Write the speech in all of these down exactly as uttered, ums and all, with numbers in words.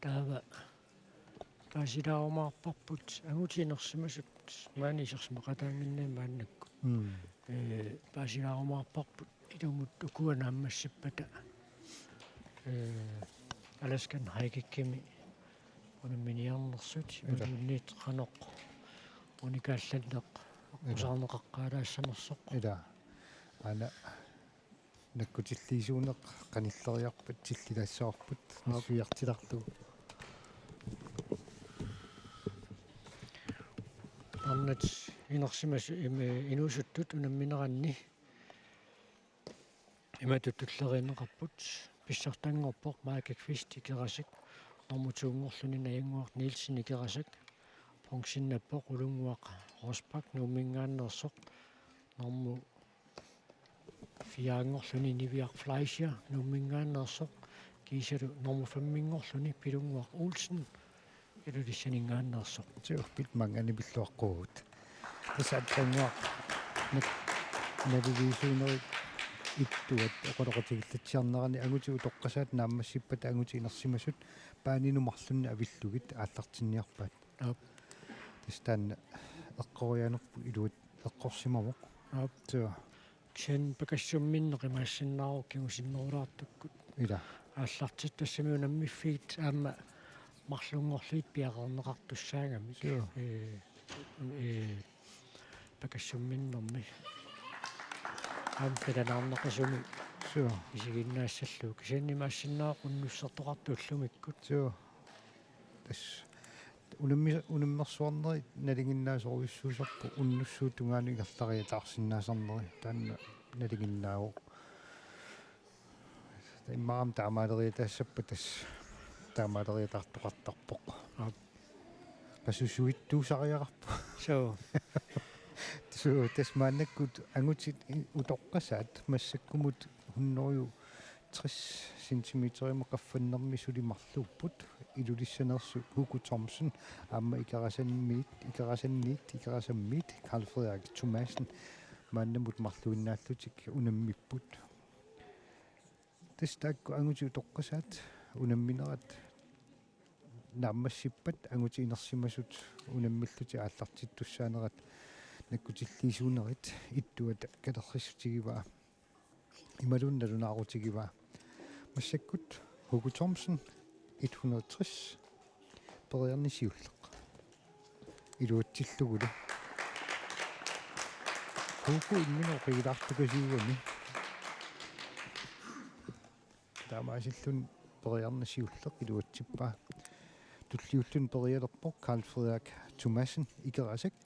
taava paasilaarumaarparput angutit inersimasut maani isersimaqataannginnami maannakkut. Mm. Ee, paasilaarumaarparput ilumut ukua naammassippata, ee, Alaskan High Kickimi unamminiarnersut, ila, imaluunniit qanoq unikaallanneq, ila, aqqusaarneqaqqaalaassanersoq. Ila. Aana nakkutilliisuuneq qanilleriarpat tillilaassavarput, aap, nassuiartilaarlugu. Arnat inersimasut im-, inuusuttut unammineranni imatut tulleriinneqarput: pissartanngorpoq Mike Kvist Ikerasak, normu to-nngorluni Najannguaq Nielsen Ikerasak, bronzennappoq Ulunnguaq Rosbach Nuummingaanneersoq, normu fire-nngorluni Niviaq Fleischer Nuummingaanneersoq, kiisalu normu fem-nngorluni Pilunnguaq Olsen Ilulissaninngaanneersoq. Suu, Pilmangani pilluaqquugut. Tassa Atlannguaq nak-, naliviisuunerit ittuat oqaloqatigiillatsiarnerani angutit utoqqasaat naammassippata angutit inersimasut paaninut marlunnik avillugit aallartinniarpaat. Aap. Tassa taanna eqqoriaanerput iluat eqqorsimavoq. Aap. Suu. Kisianni pakassumminneq imaassinnaavoq kingusinnerulaartukkut. Ila. Aallartittussami unammiffiit aamma marlunngorlugit piareerneqartussaagamik. Suu. Ee, ee, pakassumminnermi. Aamma qilanaarneqisumik. Suu. Isiginnaassallugu. Kisianni imaassinnaavoq unnussertoqartoq ullumikkut. Suu. Tassa unammi-, unammersuarnerit nalinginnaasorujussuusarput unnussuit tungaanut ingerlariataarsinnaasarneri, taanna nalinginnaavoq. Immaqa aamma taamaaleriataassappat tassa taamaaleriataartoqartarpoq. Aap. Qasusuittuusariaqarpoq. Suu. Suu, tassa maannakkut angutit i-, utoqqasaat massakkumut hundrede tres centimeterimut qaffannermi suli marluupput. Ilulissaneersut Hugo Thomsen aamma Ikerasanniit, Ikerasanniit, Ikerasammiit Karl Frederik Thomassen maannamut marluinnaallutik unammipput. Tassa taakku angutit utoqqasaat unamminerat naammassippat angutit inersimasut unammillutik aallartittussaanerat nakkutilliisuunerit ittuata katerrissutigivaa. Imaluunniit nalunaarutigivaa. Massakkut Hugo Thomsen, et hundrede tres, periarneq siulleq. Iluatsillugulu. Hugo imminut oqigilaartukasiugami. Taamaasilluni periarneq siulleq iluatsippaa. Tulliulluni perialerpoq Karl Frederik Thomassen Ikerasak.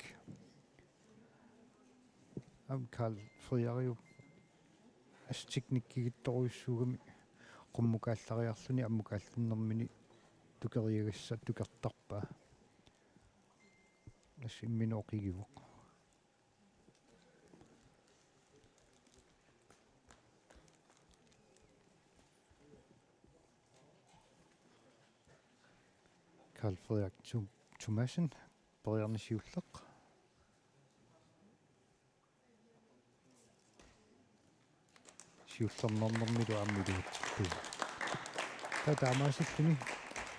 Aamma Karl Frederiup assut teknikkigittorujussuugami qummukaallariarluni ammukaallannermini tukeriagassaq tukertarpaa. Assut imminut oqigivoq. Karl Frederik Thom-, Thomassen, periarneq siulleq. Siullernernermilu aamma iluatsittuuvoq. Taava taamaasilluni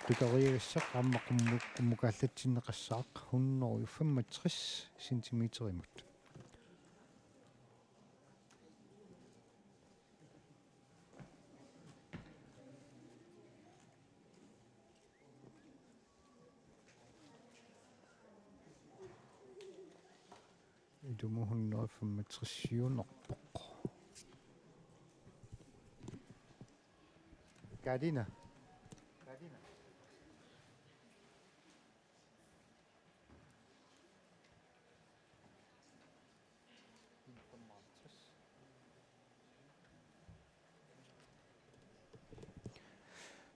tukeriagassaq aamma qummu-, qummukaallatsinneqassaaq hundrede femogtres centimeterimut. Ilumut hundrede femogtres-iunerpoq. Karina. Karina.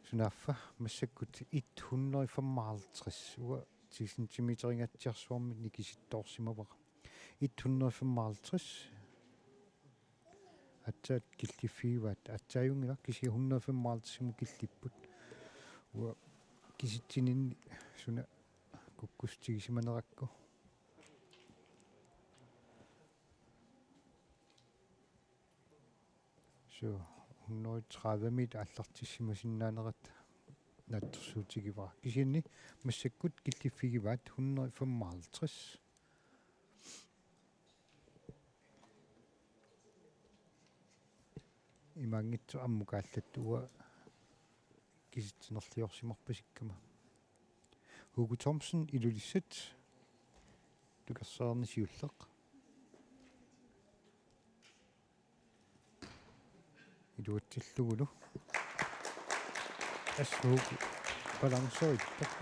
Sunaaffa massakkut et hundrede femoghalvtreds, uanga ti centimeterinngatsiarsuarmik nikisittoorsimavara. Et hundrede femoghalvtreds. Aatsaat killiffigivaat, aatsaajunngilaq, kisianni hundrede femoghalvtreds-imut killipput. Uanga kisitsininni suna kukkussutigisimanerakku. Suu, hundrede tredive-miit aallartissimasinnaanerat naatsorsuutigivara. Kisianni massakkut killiffigivaat hundrede femoghalvtreds. Imaanngitsoq ammukaallattut uanga kisitsinerliorsimarpasikkama. Hugo Thomsen, Ilulissat, tukersaarni siulleq. Iluatsillugulu. Assut balancerippoq.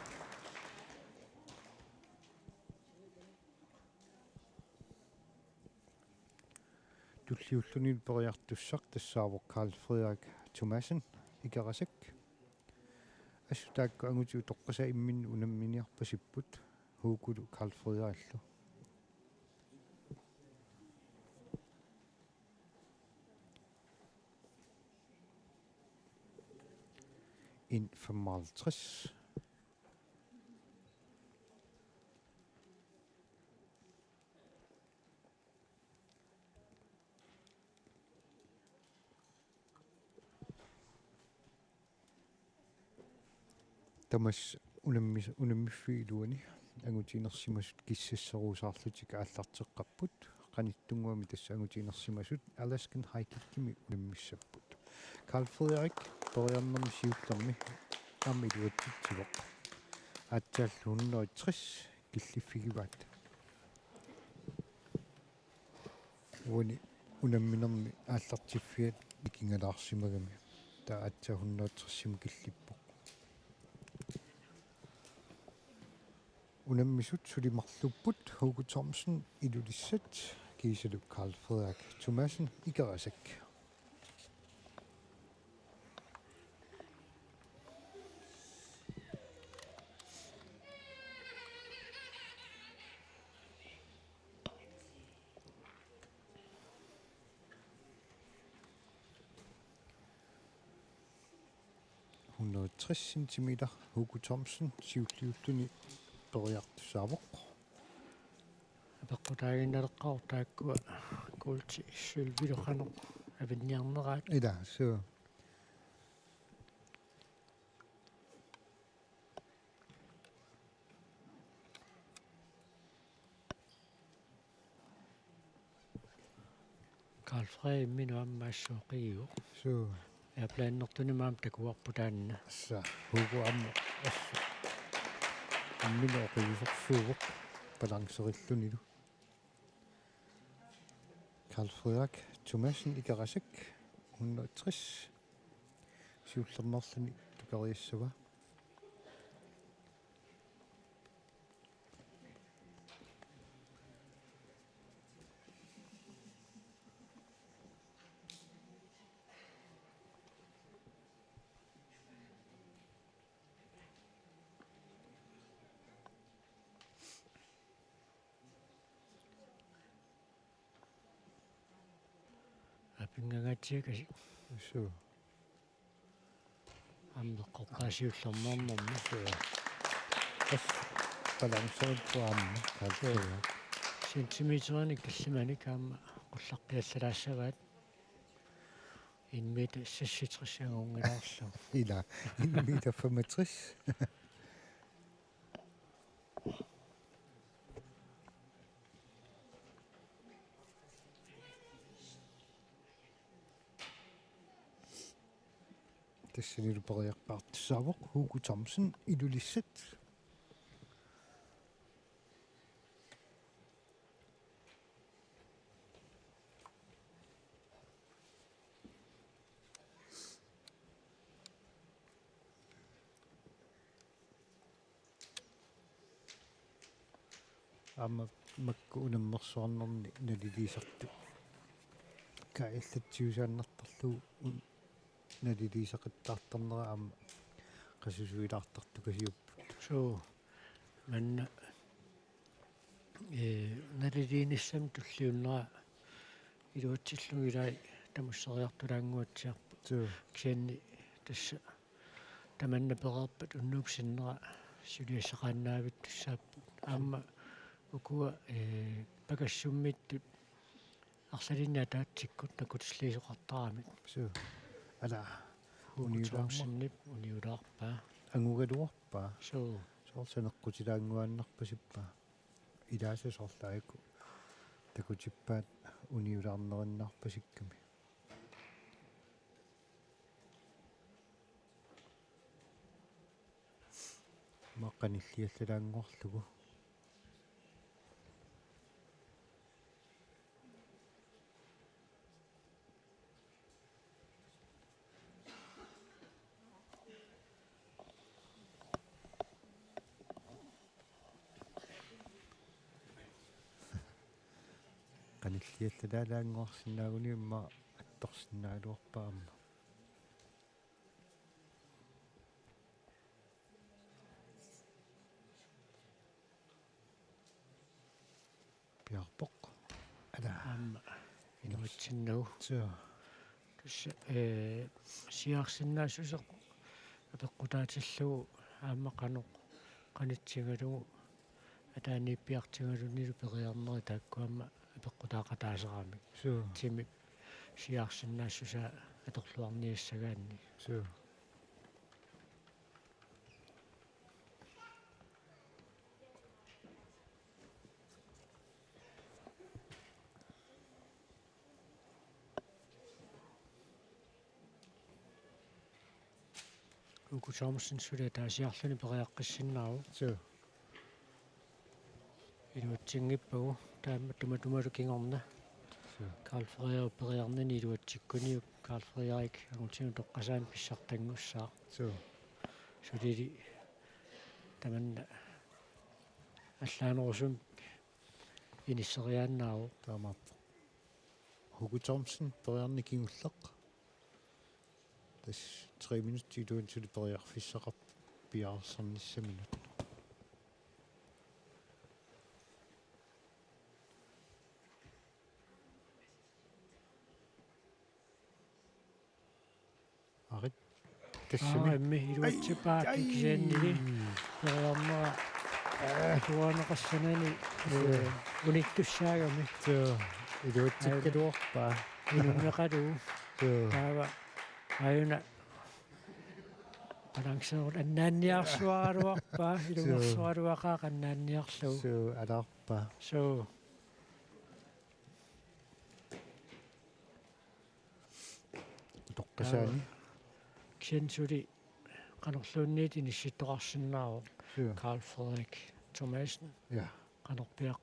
Tulliulluni periartussaq tassaavoq Karl Frederik Thomassen, Ikerasak. Assut taakku angutit utoqqasaat imminnut unamminiarpasipput, Hugolu Karl Frederiklu. En femoghalvtreds. Tamassi unammis-, unammiffiup iluani angutit inersimasut kissasserusaarlutik aallarteqqapput. Qanittunnguami tassa angutit inersimasut Alaskan High Kickimi unammissapput. Karl Frederik periarnermi siullermi aamma iluatsitsivoq. Aatsaallu hundrede tres killiffigivaat. Uani unamminermi aallartiffiat nikingalaarsimagami. Taava aatsaat hundrede tres-imut killippoq. Unammisut suli marluupput: Hugo Thomsen, Ilulissat, kiisalu Karl Frederik Thomassen, Ikerasak. Hundrede tres centimeter, Hugo Thomsen, siulliulluni periartussaavoq. Apeqqutaaginnaleqqaarpoq taakkua kuulti sølvilu qanoq avinniarneraat. Ila, suu. Karl Frederik imminut aamma assut oqigivoq. Suu. Ja, planertunimut aamma takuarput taanna. Tassa, Hugo aamma assut imminut oqigisorsuuvoq balancerillunilu. Karl Frederik Thomassen, Ikerasak, hundrede tres. Siullermeerluni tukeriassava. Apinngangatsiakasik. Suu. Aamma eqqorpaa siullermeernermi. Suu. Tassa balancerippoq aamma. Suu. Centimeterinik tallimanik aamma qullaqqiallalaassavaat. En meter seksogtres angunngilaarlugu. Ila, en meter femogtres. Tassanilu periarpaartussaavoq Hugo Thomsen, Ilulissat. Aamma makku unammersuarnerni naliliisartut kaajallatsiusaannartarlugu un-, naliliisaqattaartarnera aamma qasusuilaartartukasiupput. Suu, manna, ee, naliliinissami tulliunnera iluatsillugu ilai tamusseriartulaannguatsiarput. Suu. Kisianni tassa tamanna pereerpat unnuup sinnera suliassaqaannaavittussaapput. Aamma ukua, ee, pakassummiittut arlalinnik ataatsikkut nakkutilliisoqartaramik. Suu. Ala. Hugo uniulaarma. Thomsenip uniulaarpaa. angugaluarpaa. Suu. Soorlu saneqqutilaannguaannarpasippaa. Ilaasa soorlu aajuku takutippaat uniulaarnerinnarpasikkami. Aamma qanilliallalaannguarlugu. Qanilliallalaannguarsinnaaguni immaqa attorsinnaagaluarpaa aamma. Piaarpoq. Ala. Aamma. Inuitsinnagu. Suu. Tassa, ee, siaarsinnaassuseq apeqqutaatillugu aamma qanoq qanitsigalugu ataaniippiartigalunilu periarnerit taakku aamma apeqqutaaqataasaramik. Suu. Timip siaarsinnaassusaa atorluarniassagaanni. Suu. Hugo Thomsen suli ataasiarluni periaqqissinnaavoq. Suu. Iluatsinngippagu taama tumatumalu kingorna. Suu. Karl Frederik periarnini iluatsikkuniuk Karl Frederik angutini utoqqasaani pissartanngussaaq. Suu. Sulili tamanna allaanerusumik inisseriaannaavoq. Taamaappoq. Hugo Thomsen periarneq kingulleq. Tassa tre minutsit iluanni suli periarfissaqarpoq piareersarnissaminut. Arit. Tassami. Aammi iluatsippaa. Ai, ai. Kisiannili. Periarnera. Aa. Tuaneqassanani. Suu. Ee, unittussaagami. Suu. Iluatsikkaluarpaa. Inunneqalugu. Suu. Taava. Aajuna. Balanceerut annaanniarsuaraluarpaa. Suu. Ilungersuaraluaqaaq annaanniarlugu. Suu, alaarpaa. Suu. Utoqqasaani. Kisianni suli qanorluunniit inissittoqarsinnaavoq. Suu. Karl Frederik Thomassen. Ja. Qanorpiaq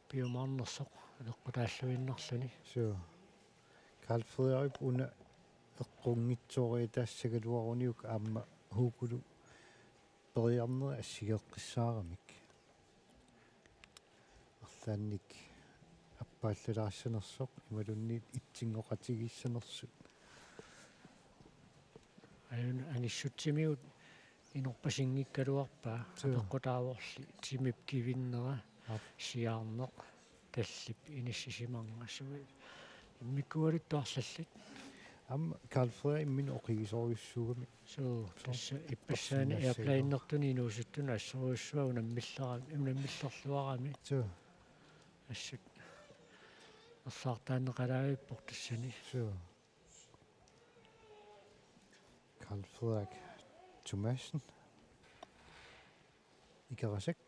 piumaarnersoq apeqqutaalluinnarluni. Suu. Karl Frederik una eqqunngitsooriataassagaluaruniuk aamma Hugolu periarnerit assigeeqqissaaramik. Arlaannik appaallalaassanersoq imaluunniit itsinngoqatigiissanersut. Aajuna anissutsimigut inorpasinngikkaluarpaa. Suu. Apeqqutaavorli timip kivinnera. Aap. Siaarneq. Tallip inissisimanngasuit. Immikkuuluttuarlallit. Aamma Karl Frederik imminut oqigisorujussuugami. Suu, suu, tassa ippassaani atorsinnaassagiga. Airplanertuni inuusuttunut assorujussuaq unammillera-, unammillerluarami. Suu. Assut. Ersaartaanneqalaavippoq tassani. Suu. Karl Frederik Thomassen. Ikerasak.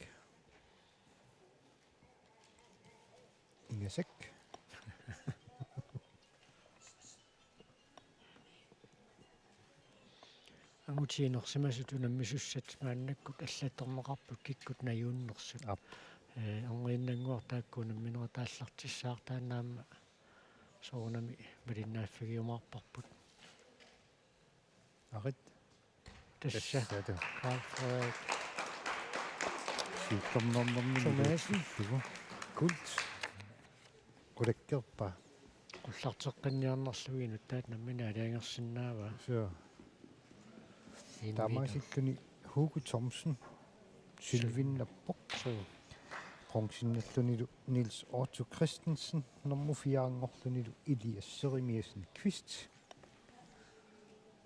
Ingasak. Angutit inersimasut unammisussat maannakkut allattorneqarput kikkut najuunnersut. Aap. Ee, erniinnannguaq taakku unamminerat aallartissaaq taanna aamma soorunami malinnaaffigiumaarparput. Arit. Tassa. Tassa tu. Karl Frederik. Siuttornernermini Thomassen. Iluatsillugu. Kult. Qulakkeerpaa. Qullarteqqinniarnerlugu inuttaat nammineq aalajangersinnaavaa. Suu. Inuit. Taamaasilluni Hugo Thomsen. Sølvinnappoq. Suu. Bronzennallunilu Niels Otto Christensen, nummer fire-nngorlunilu Elias Jeremiassen Kvist.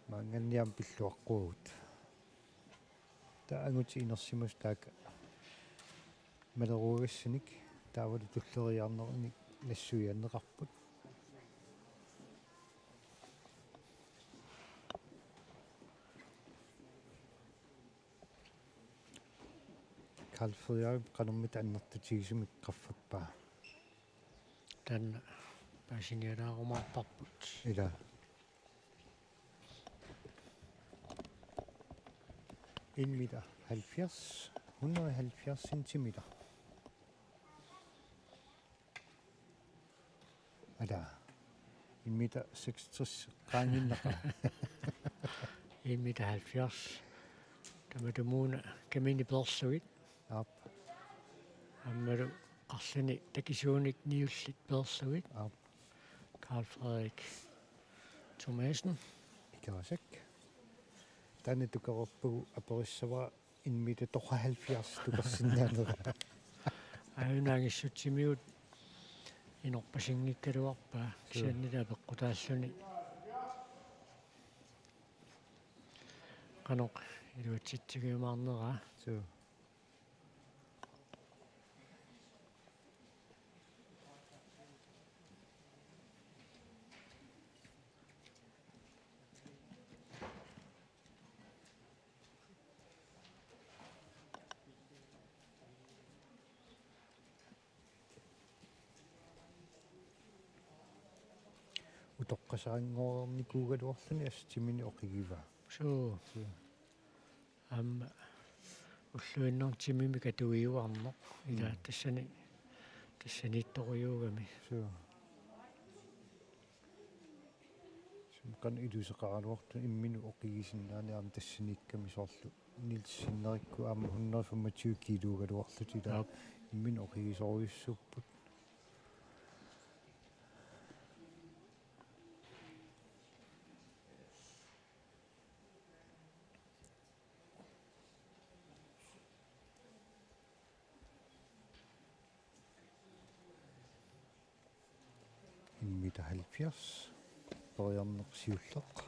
Maannganniaam pilluaqquagut. Taava angutit inersimasut taakku maleruagassanik taavalu tulleriiaarnerannik nassuiaanneqarput. Karl Frederik qanormita annertutigisumik qaffappaa? Taanna paasinialaarumaarparput. Ila. En meter halvfjerds, hundrede og halvfjerds centimeter. Ata, en meter seksogtres qaanginnaqaaq. En meter halvfjerds. Tamatumuuna kaminik peerlugit. Aap. Aammalu qarlini takisuunik niullit peerlugit. Aap. Karl Frederik Thomassen. Ikerasak. Taanna tukererpagu aperissavara en meter tooghalvfjerds tukersinnaanera. Aajuna angissutsimigut inorpasinngikkaluarpaa. Suu. Kisiannili apeqqutaalluni qanoq iluatsitsigiumaarneraa. Suu. Utoqqasaanngoornikuugaluarluni assut timini oqigivaa. Suu. Suu. Aamma ulluinnarni timimik atuiuarneq. Ila Mm. tassani, tassaniittorujuugami. Suu. Sumut qanoq iluseqaraluartoq imminut oqigisinnaaneq aamma tassaniikkami soorlu Niels Henrikku aamma hundrede femogtyve kiiluugaluarlutik ila Aap. Imminut oqigisorujussuupput. En meter halvfjerds. Periarneq siulleq.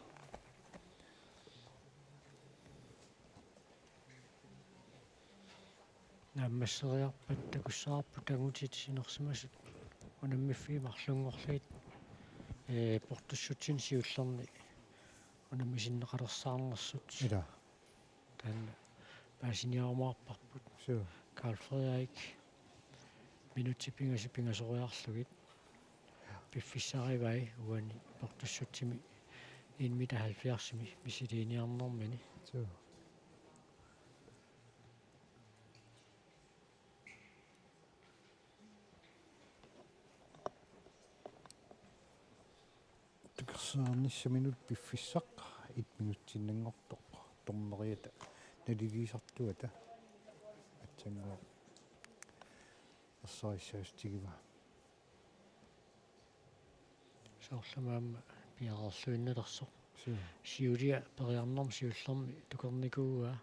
Naammasseriarpat takussavarput angutit inersimasut unammiffiit marlunngorlugit, ee, portussutsinik siullerni unammisinneqalersaarnersut. Ila. Taanna paasiniarumaarparput. Suu. Karl Frederik minutsit pingasut pingasoriarlugit piffissarivai uani portussutsimi en meter halvfjerdsimi misiliiniarnermini. Suu. Tukersaanissaminut piffissaq et minutsinnanngortoq dommeriata naliliisartuata atsannguaq ersarissaatigiva. Soorlumi aamma piareerluinnalersoq. Suu. Siulia periarnermi siullermi tukernikuuaa.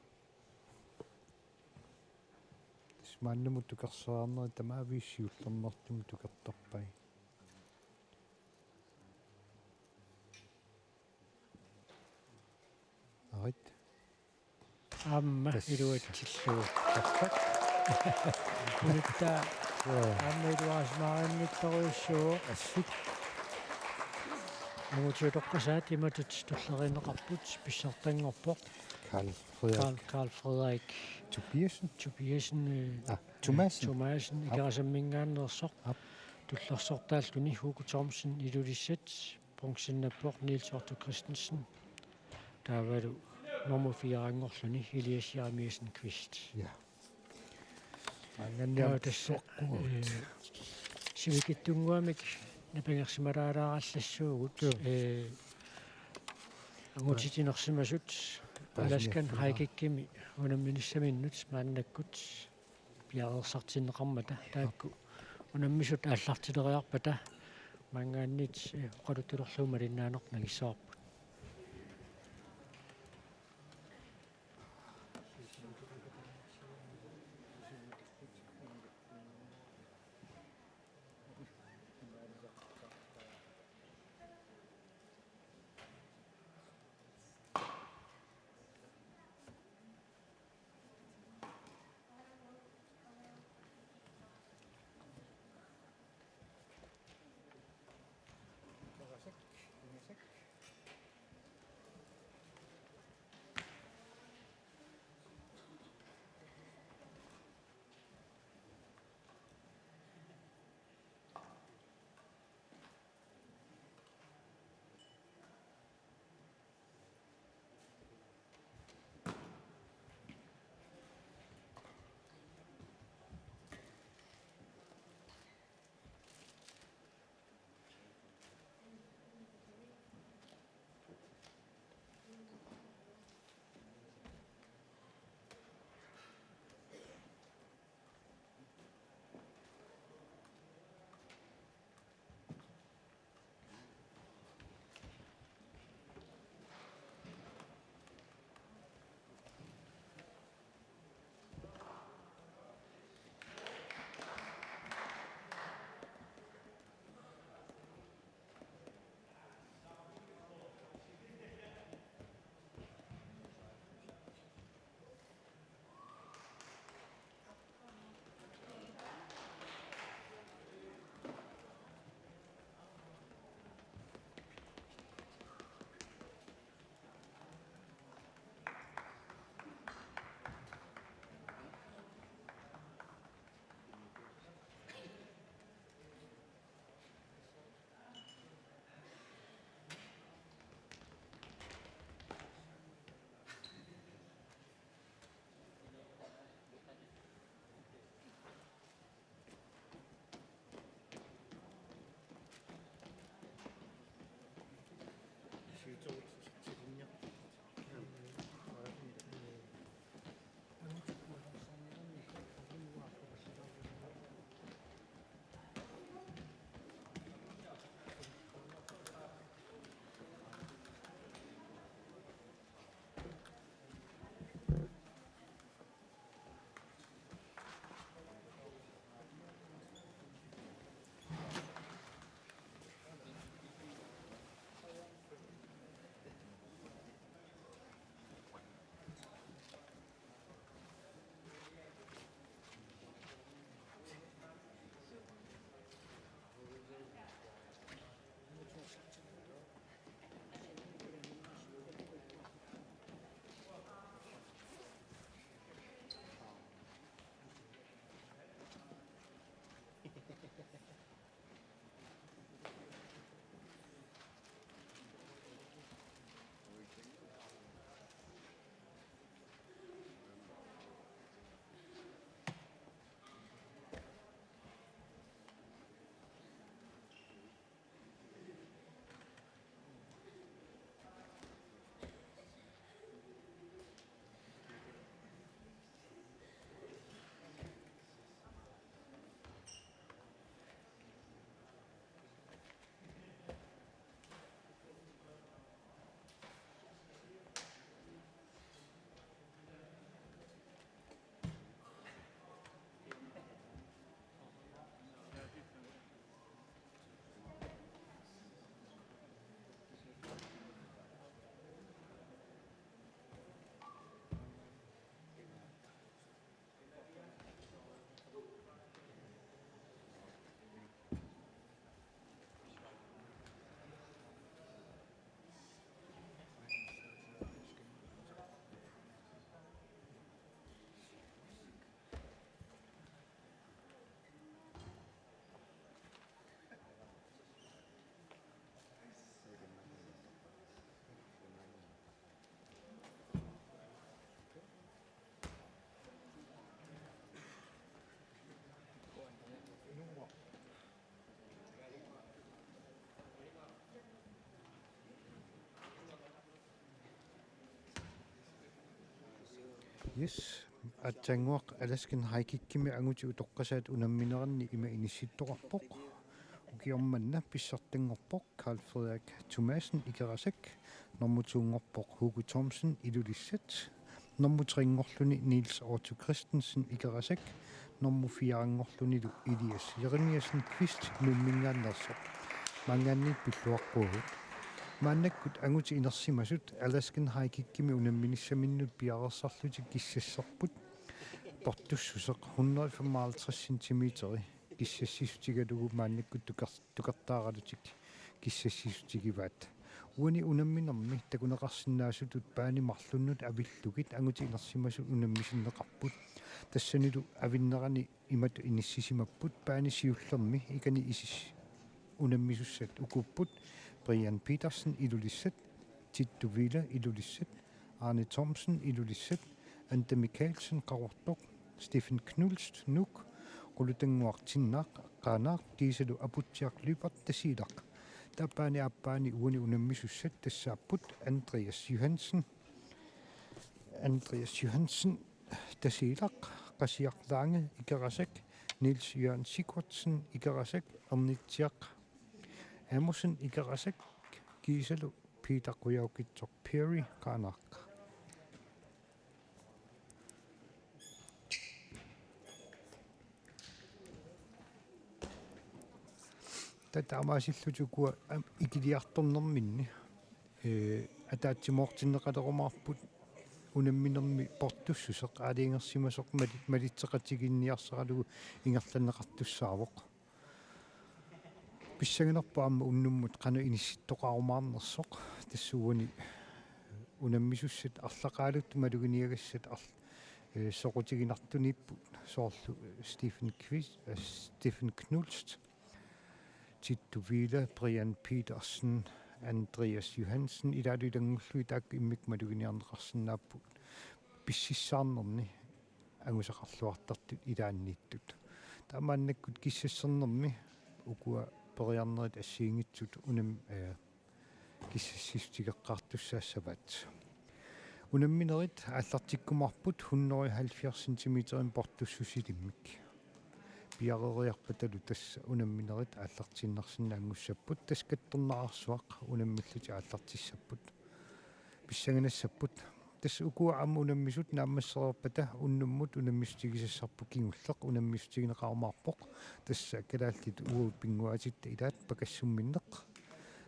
Tassa maannamut tukersaanerit tamaviisa siullermeertumik tukertarpai. Arit. Aamma tassa iluatsillugu. Takkat. Unittaa. Joo. Aamma iluarisimaarinnittorujussuuvoq. Assut. Angutiutoqqasaat imatut tulleriinneqarput pissartanngorpoq. Karl Frederik. Karl, Karl Frederik. Tobiassen. Tobiassen, øh, Ah, Thomassen. Thomassen, Aap. Ikerasamminngaanneersoq. Aap. Tullersortaalluni Hugo Thomsen Ilulissat. Bronzennappoq Niels Otto Christensen. Taavalu nummer fire-nngorluni Elias Jeremiassen Kvist. Ja. Maannganniam Taava tassa, soqqugut. Øh, sivikitsunnguamik napangersimalaalaarallassuugut. Joo. Øh, angutit inersimasut Alaskan High Kickimi unamminissaminnut maannakkut piareersartinneqarmata taakku unammisut aallartileriarpata maanngaanniit, eh, oqaluttulerlugu malinnaaneq nangissavarput. Yes, aatsaannguaq Alaskan High Kickimi angutit utoqqasaat unammineranni ima inissittoqarpoq. Ukioq manna pissartanngorpoq Karl Frederik Thomassen, Ikerasak, nummer to-nngorpoq Hugo Thomsen, Ilulissat, nummer tre-nngorluni Niels Otto Christensen, Ikerasak, nummer fire-nngorlunilu Elias Jeremiassen Kvist Nuumminngaanneersoq. Maanngaanniit pilluaqquagut. Maannakkut angutit inersimasut Alaskan High Kickimi unamminissaminnut piareersarlutik kissassarput portussuseq hundrede femoghalvtreds centimeteri kissassissutigalugu maannakkut tuker-, tukertaaralutik kissassissutigivaat. Uani unamminermi takuneqarsinnaasutut paani marlunnut avillugit angutit inersimasut unammisinneqarput. Tassanilu avinnerani imatut inissisimapput: paani siullermi ikani isis-, unammisussat ukuupput: Brian Petersen, Ilulissat, Tittu Wille, Ilulissat, Arne Thomsen, Ilulissat, Ante Mikaelsen, Qaqortoq, Stephen Knudsen, Nuuk, Qulutannguaq Tinnaaq, Qaanaaq, kiisalu Aputsiaq Lyberth, Tasiilaq. Taava paani aappaani uani unammisussat tassaapput: Andreas Johansen, Andreas Johansen, Tasiilaq, Qasiaq Lange, Ikerasak, Niels Jørgen Sigurdsen, Ikerasak, Ernitsiaq Amundsen, Ikerasak, kiisalu Peter Qujaukitsoq Perry, Qaanaaq. Taava taamaasillutik ukua, am, ikiliartornerminni, ee, ataatsimoortinneqalerumaarput unamminermi portussuseq aalajangersimasoq mali-, malitseqatigiinniarsaralugu ingerlanneqartussaavoq. Pissanganarpoq aamma unnummut qanoq inissittoqarumaarnersoq, tassa uani unammisussat arlaqaaluttut maluginiagassat arl-, ee, soqutiginartuniipput, soorlu Stephen Kvist, ee, Stephen Knudsen, Tittu Wille, Brian Petersen, Andreas Johansen, ilaalu ilanngullugit taakku immikkut maluginiarneqarsinnaapput pississaarnerni angusaqarluartartut ilaanniittut. Taava maannakkut kissassernermi ukua periarnerit assigiinngitsut unam-, ee, kissassissutigeqqaartussaassavaat. Unamminerit aallartikkumaarput hundrede og halvfjerds centimeterimik portussusilimmik. Piareeriarpatalu tassa unamminerit aallartiinnarsinnaanngussapput, tassa kattornararsuaq unammillutik aallartissapput. Pissanganassapput. Tassa ukua aamma unammisut naammassereerpata unnummut unammissutigisassarput kingulleq unammissutigineqarumaarpoq. Tassa kalaallit uagut pinnguaatitta ilaat pakassumminneq.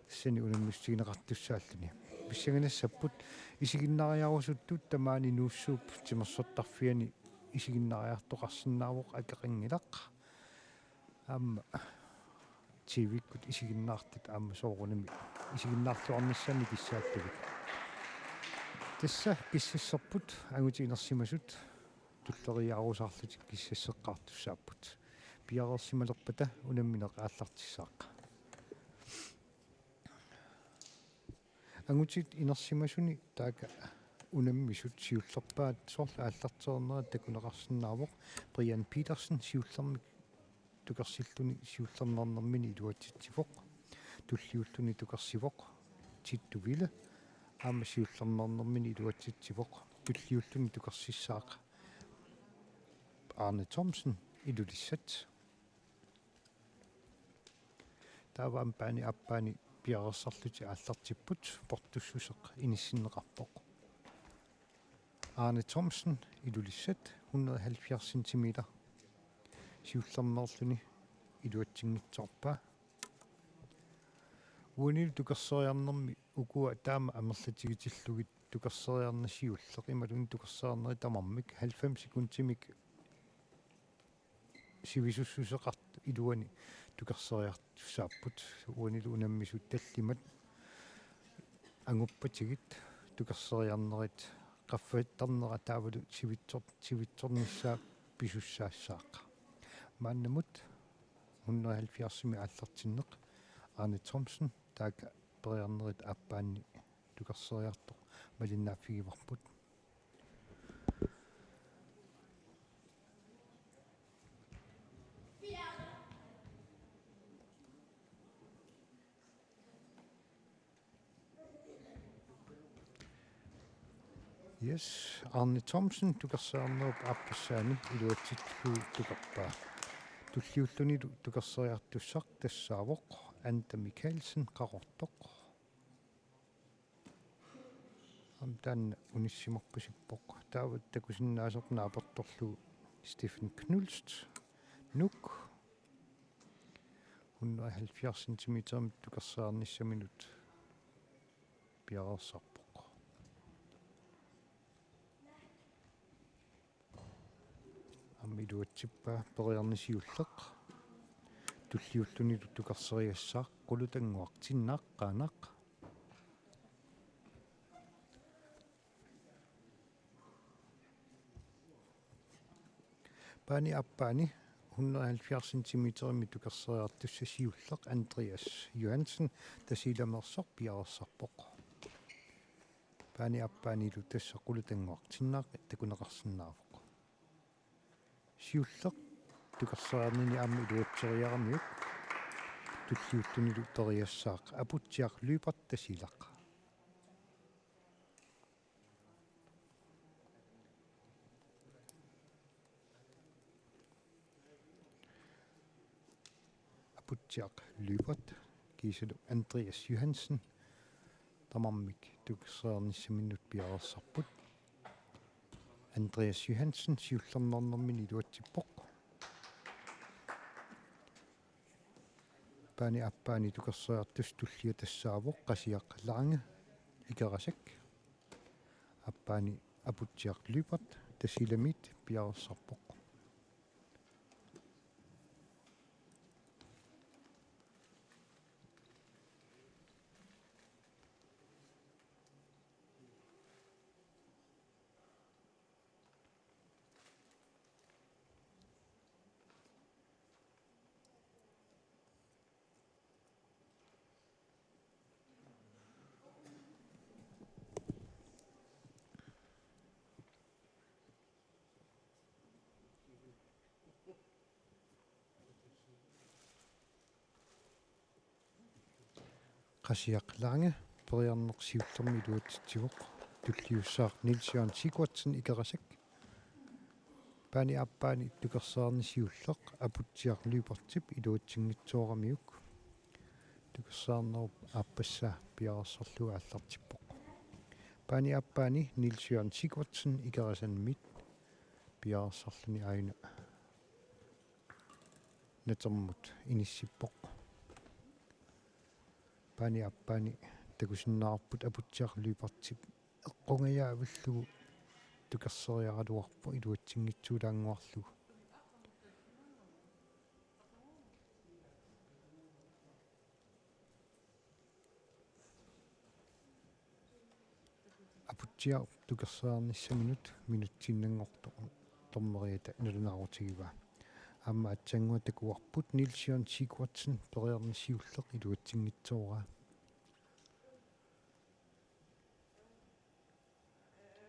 Tassani unammissutigineqartussaalluni. Pissanganassapput isiginnaariarusuttut tamaani Nuussuup timersortarfiani isiginnaariartoqarsinnaavoq, akeqanngilaq. Aamma T V-kkut isiginnaartut aamma soorunami isiginnaarluarnissaannik kissaallugit. Tassa kissasserput angutit inersimasut tulleriiaarusaarlutik kissasseqqaartussaapput. Piareersimalerpata unammineq aallartissaaq. Angutit inersimasuni taakku unammisut siullerpaat soorlu aallartereernerat takuneqarsinnaavoq: Brian Petersen siullermik tukersilluni siullermeernermini iluatsitsivoq. Tulliulluni tukersivoq Tittu Wille, aamma siullermeernermini iluatsitsivoq. Tulliulluni tukersissaaq Arne Thomsen, Ilulissat. Taava aamma paani aappaani piareersarlutik aallartipput, portussuseq inissinneqarpoq. Arne Thomsen, Ilulissat, hundrede og halvfjerds centimeter. Siullermeerluni iluatsinngitsoorpaa. Uanilu tukerseriarnermi ukua taama amerlatigitillugit tukerseriarneq siulleq imaluunniit tukerseriarnerit tamarmik halvfems sekundimik sivisussuseqartut iluani tukerseriartussaapput. Uanilu unammisut tallimat anguppatigit tukerseriarnerit qaffattarnera taavalu sivitsor-, sivitsornissaa pisussaassaaq. Maannamut hundrede og halvfjerdsimi aallartinneq Arne Thomsen, taakku periarnerit aappaanni tukerseriartoq malinnaaffigivarput. Yes, Arne Thomsen tukersoriarnerup aappassaani iluatsitsillugu tukerpaa. Tulliullunilu tukersoriartussaq tassaavoq Anda Michaelsen, Qaqortoq. Aamma taanna unissimarpasippoq. Taava takusinnaasoq naapertorlugu Stephen Knudsen, Nuuk. Hundrede og halvfjerds centimeterimik tukersoriarnissaminut piareersarpoq. Aamma iluatsippaa periarneq siulleq. Tulliullunilu tukersoriassaaq Qulutannguaq Tinnaaq, Qaanaaq. Paani aappaani hundrede og halvfjerds centimeterimik tukersoriartussaq siulleq Andreas Johansen, Tasiilameersoq, piareersarpoq. Paani aappaanilu tassa Qulutannguaq Tinnaaq takuneqarsinnaavoq. Siulleq tukersoriarnini aamma iluatseriaramiuk tulliullunilu periassaaq Aputsiaq Lyberth, Tasiilaq. Aputsiaq Lyberth kiisalu Andreas Johansen tamarmik tukersoriarnissaminut piareersarput. Andreas Johansen siullernaarnermini iluatsippoq. Paani aappaani tukersoriartussaq tullia tassaavoq Qasiaq Lange, Ikerasak. Aappaani Aputsiaq Lyberth, Tasiilamiit, piareersarpoq. Qasiaq Lange periarneq siullermik iluatsitsivoq, tulliussaaq Niels Jørgen Sigurdsen, Ikerasak. Paani aappaani tukersoriarneq siulleq Aputsiaq Lyberthip iluatsinngitsooramiuk tukersoriarnerup aappassaa piareersarlugu aallartippoq. Paani aappaani Niels Jørgen Sigurdsen Ikerasanmiit piareersarluni aajuna natermut inissippoq. Paani aappaani takusinnaavarput Aputsiaq Lyberthip eqqungajaavillugu tukersoriaraluarpoq iluatsinngitsuulaannguarlugu. Aputsiaq tukersoriarnissaminut minutsiinnanngortoq dommeriata nalunaarutigivaa. Aamma aatsaannguaq takuarput Niels Jørgen Sigurdsen periarneq siulleq iluatsinngitsooraa.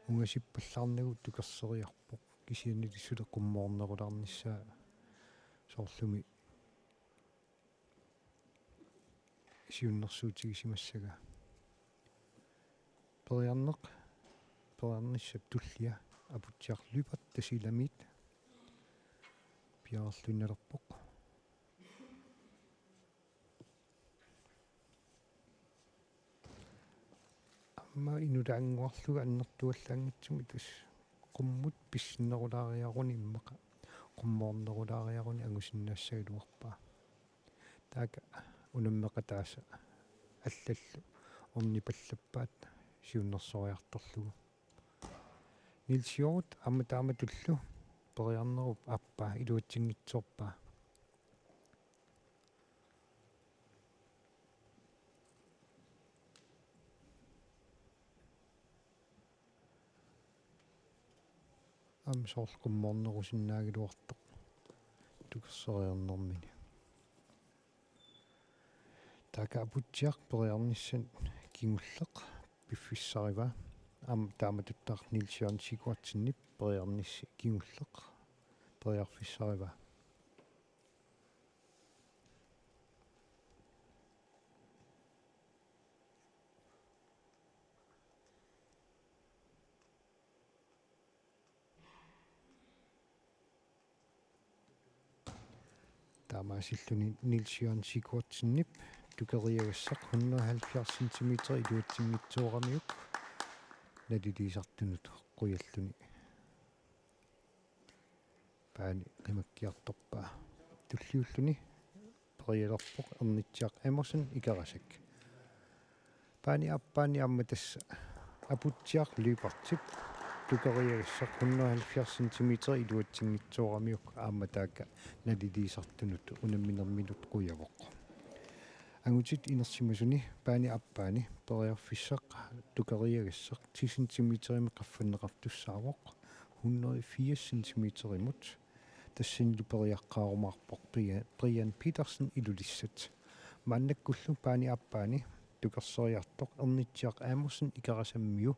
Ungasippallaarnagu tukersoriarpoq, kisiannili suli qummoornerulaarnissaa, soorlumi siunnersuutigisimassagaa. Periarneq, periarnissap tullia Aputsiaq Lyberth, Tasiilamiit, piareerluinnalerpoq. Aamma inulaannguarlugu annertuallaanngitsumik tassa qummut pissinnerulaariaruni immaqa qummoornerulaariaruni angusinnaassagaluarpaa. Taakku unammeqataasa allallu ornipallappaat siunnersoriartorlugu. Niels Jørgen aamma taamatullu periarnerup aappaa iluatsinngitsoorpaa. Aamma soorlu qummoornerusinnaagaluartoq tukersoriarnermini. Taakku Aputsiaq periarnissaq kingulleq piffissarivaa. Aamma taamatuttaaq Niels Jørgen Sigurdsenip periarnissaq kingulleq periarfissarivaa. Taamaasilluni Niels Jørgen Sigurdsenip tukeriagassaq hundrede og halvfjerds centimeter iluatsinngitsooramiuk naliliisartunut qujalluni paani qimakkiartorpaa. Tulliulluni perialerpoq Ernitsiaq Emerson Ikerasak. Paani aappaani aamma tassa Aputsiaq Lyberthip tukeriagassaq hundrede og halvfjerds centimeter iluatsinngitsooramiuk aamma taakku naliliisartunut unamminerminut qujavoq. Angutit inersimasuni paani aappaani periarfissaq tukeriagassaq ti centimeterimik qaffanneqartussaavoq hundrede og firs centimeterimut. Tassanilu periaqqaarumaarpoq Bria-, Brian Petersen Ilulissat. Maannakkullu paani aappaani tukerseriartoq Ernitsiaq Amundsen Ikerasammiu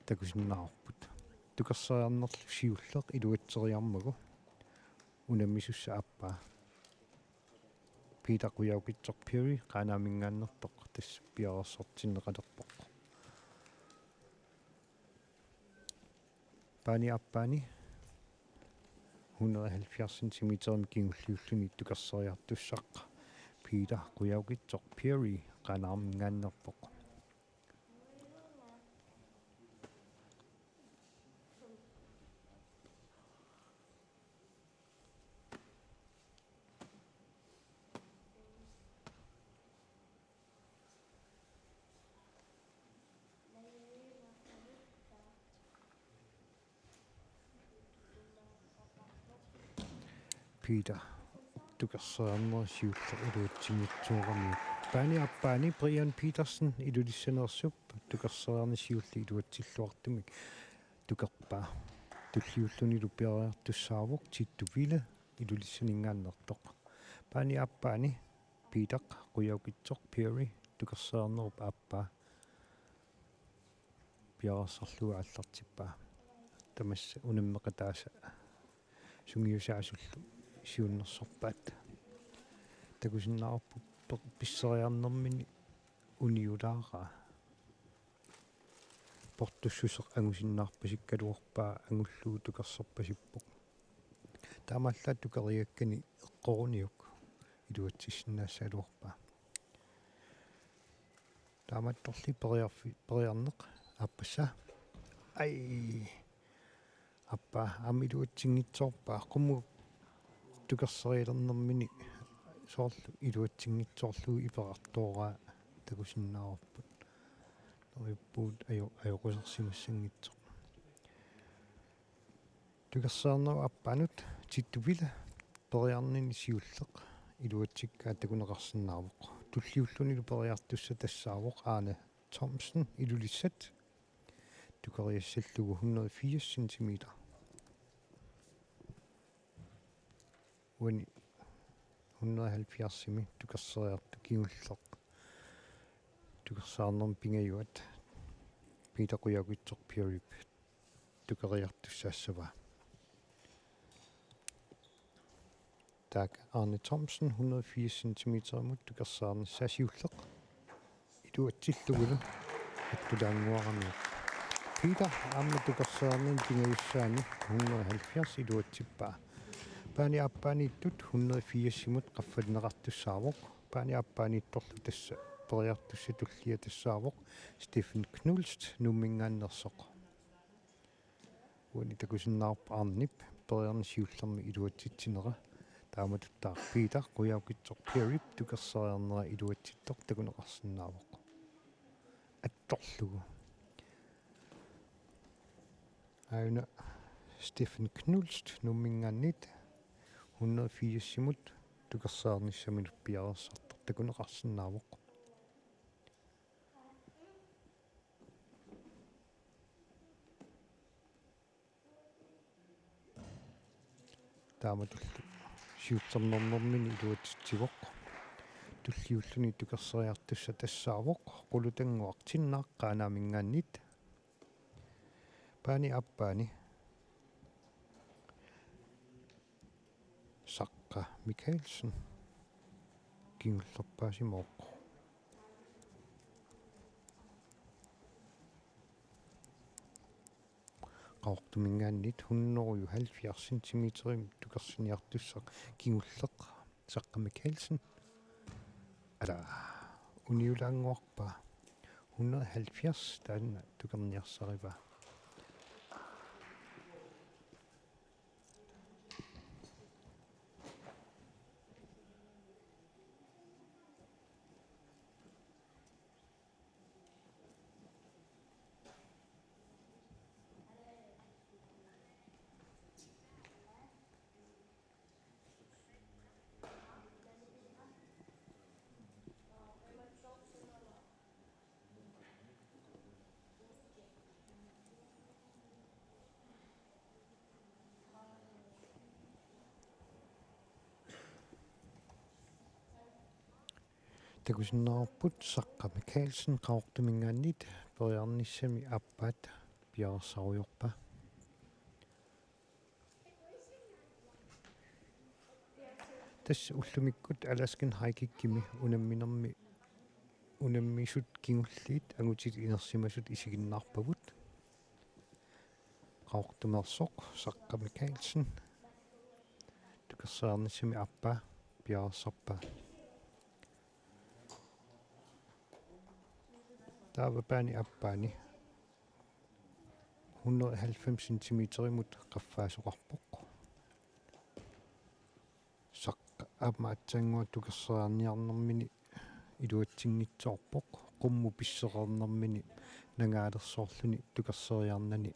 takusinnaavarput. Tukerseriarnerlu siulleq iluatseriarmagu unammisussaq aappaa. Peter Qujaukitsoq Perry Qaanaaminngaanneersoq tassa piareersartinneqalerpoq. Paani aappaani hundrede og halvfjerds centimeterimik kingulliulluni tukerseriartussaq Peter Qujaukitsoq Perry Qaanaaminngaanneersoq. Peter tukerseriarnera siulleq iluatsinngitsooramiuk. Paani aappaani Brian Petersen Ilulissaneersup tukerseriarneq siulleq iluatsilluartumik tukerpaa. Tulliullunilu piareertussaavoq Tittu Wille Ilulissaninngaanneersoq. Paani aappaani Peter Qujaukitsoq Perry tukerseriarnerup aappaa piareersarlugu aallartippaa. Tamassa unammeqataasa sungiusaasullu siunnersorpaat. Takusinnaavarput per-, pisseriarnermini uniulaaraa. Portussuseq angusinnaarpasikkaluarpaa angullugu tukersorpasippoq. Taamaallaat tukeriakkani eqqoruniuk iluatsissinnaassagaluarpaa. Taamaattorli periarfi-, periarneq aappassaa. Ai. Aappaa aamma iluatsinngitsoorpaa. Qummut tukerserialernermini soorlu iluatsinngitsoorlugu iperartooraa takusinnaavarput. Neriuppugut ajo-, ajoqusersimassanngitsoq. Tukerseriarnerup aappaanut Tittu Wille periarnini siulleq iluatsikkaa takuneqarsinnaavoq. Tulliullunilu periartussaq tassaavoq Arne Thomsen Ilulissat. Tukeriassallugu hundrede og firs centimeter. Uani hundrede og halvfjerdsimi tukerseriartoq kingulleq tukerseriarnermut pingajuat Peter Qujaukitsoq Perryp tukeriartussaassavaa. Taakku Arne Thomsen hundrede og firs centimeterimut tukerseriarnissaa siulleq iluatsillugulu attulaannguaramiuk. Peter aamma tukerseriarnermut pingajussaani hundrede og halvfjerds iluatsippaa. Paani aappaaniittut hundrede og firsimut qaffanneqartussaavoq. Paani aappaaniittorlu tassa periartussaq tullia tassaavoq Steffen Knudsen Nuumminngaanneersoq. Uani takusinnaavarput Arnip periarneq siullermik iluatsitsinera. Taamatuttaaq Peter Qujaukitsoq Perryp tukerseriarnera iluatsittoq takuneqarsinnaavoq. Attorlugu. Aajuna Steffen Knudsen Nuumminngaanniit hundrede og firsimut tukerseriarnissaminut piareersartoq takuneqarsinnaavoq. Taamatullu siullernermini iluatsitsivoq. Tulliulluni tukerseriartussaq tassaavoq Qulutannguaq Tinnaaq Qaanaaminngaanniit. Paani aappaani Saqqa Mikaelsen kingullerpaasimavoq. Qaqortuminngaanniit hundrede og halvfjerds centimeterimik tukersiniartussaq kingulleq Saqqaq Mikaelsen. Ala, uniulaannguarpaa. Hundrede halvfjerds, taanna tukerniarsarivaa. Takusinnaavarput Saqqaq Mikaelsen Qaqortuminngaanniit periarnissami aappaat piareersarujoorpaa. Tassa ullumikkut Alaskan High Kickimi unamminermi unammisut kingulliit angutit inersimasut isiginnaarpagut. Qaqortumeersoq Saqqaq Mikaelsen tukerseriarnissami aappaa piareersarpaa. Taava paani aappaani hundrede og halvfems centimeterimut qaffaasoqarpoq. Saqqaq aamma aatsaannguaq tukerseriarniarnermini iluatsinngitsoorpoq, qummut pissereernermini nangaalersoorluni tukerseriarnani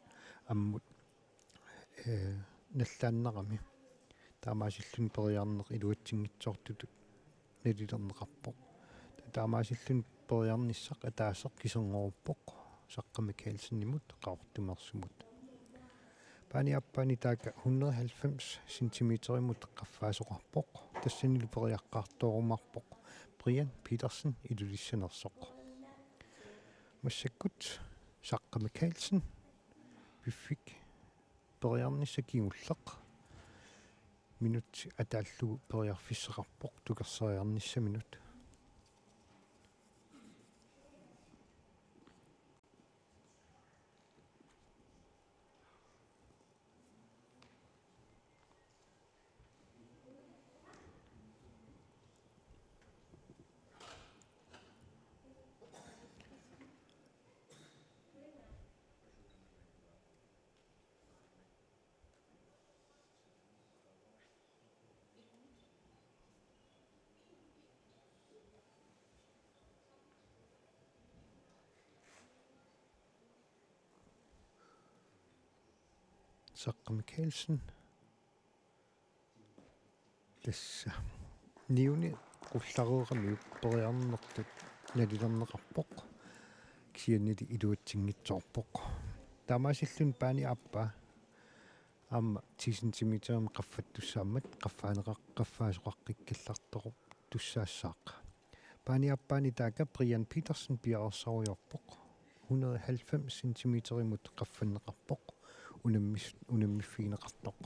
ammut, ee, nallaannarami. Taamaasilluni periarneq iluatsinngitsoortutut nalilerneqarpoq. Taamaasilluni periarnissaq ataaseq kiserngoruuppoq Saqqaq Mikaelsenimut Qaqortumeersumut. Paani aappaani taaka hundrede og halvfems centimeterimut qaffaasoqarpoq. Tassanilu periaqqaartoorumaarpoq Brian Petersen Ilulissaneersoq. Massakkut Saqqaq Mikaelsen piffik periarnissaq kingulleq minutsit ataallugu periarfissaqarpoq tukerseriarnissaminut. Saqqaq Mikaelsen. Tassa. Niuni qullareeramiuk periarnertut nalilerneqarpoq. Kisiannili iluatsinngitsoorpoq. Taamaasilluni paani aappaa aamma ti centimeterimik qaffattussaammat qaffaaneqar-, qaffaasoqaqqikkallartortussaassaaq. Paani aappaani taaka Brian Petersen piareersarujoorpoq. Hundrede og halvfems centimeterimut qaffanneqarpoq. Unammis-, unammiffigineqartoq.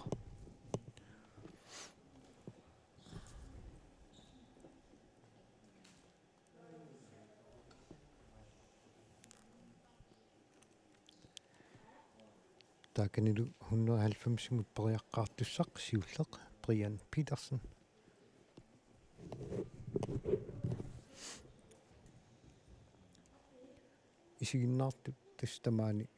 Taakanilu hundrede og halvfemsimut periaqqaartussaq siulleq Brian Petersen. Isiginnaartut tassa tamaani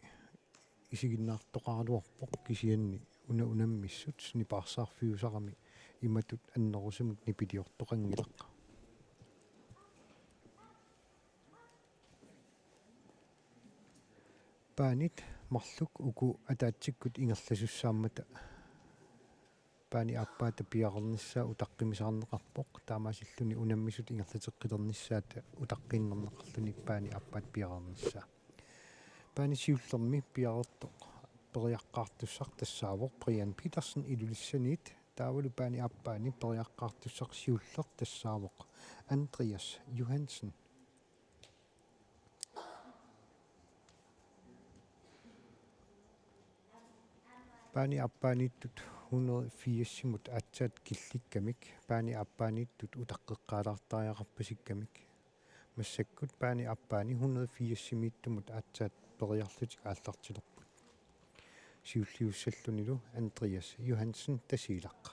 isiginnaartoqaraluarpoq kisianni una unammissut nipaarsaarfiusarami imatut annerusumik nipiliortoqanngilaq. Paanit marluk uku ataatsikkut ingerlasussaammata paani aappaata piareernissaa utaqqimisaarneqarpoq, taamaasilluni unammisut ingerlateqqilernissaata utaqqiinnarneqarluni paani aappaata piareernissaa. Paani siullermi piareertoq periaqqaartussaq tassaavoq Brian Petersen Ilulissaniit, taavalu paani aappaani periaqqaartussaq siulleq tassaavoq Andreas Johansen. Paani aappaaniittut hundrede firsimut aatsaat killikkamik, paani aappaaniittut utaqqeqqaalaartariaqarpasikkamik. Massakkut paani aappaani hundrede firsimiittumut aatsaat periarlutik aallartilerput. Siulliussallunilu Andreas Johansen Tasiilaq.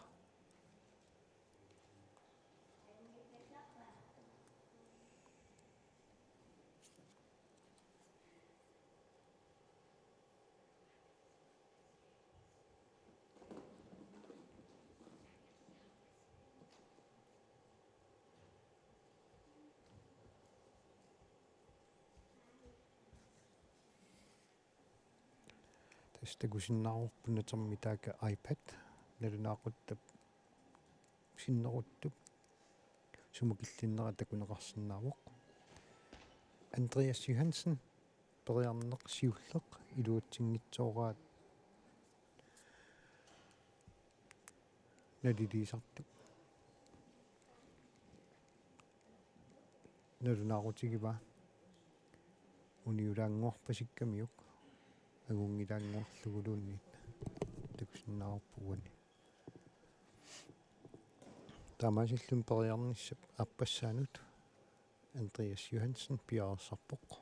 Tassa takusinnaavarput natermi taakku iPad, nalunaaquttap sinneruttup sumakillinnera takuneqarsinnaavoq. Andreas Johansen, periarneq siulleq, iluatsinngitsooraat naliliisartoq. Nalunaaqutigivaa. Uniulaannguarpasikkamiuk, angunngilaannguarluguluunniit, takusinnaavarput uani. Taamaasilluni periarnissap aappassaanut Andreas Johansen piareersarpoq.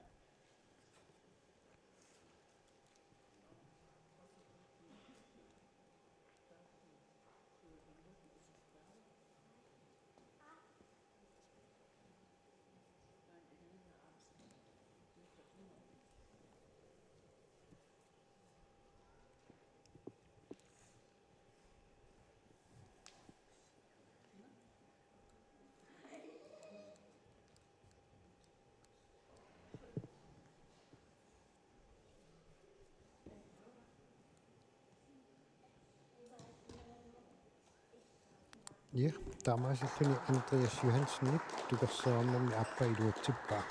Ja, taamaasilluni Andreas Johansenip tukerseerannermi aappaa iluatsippaa.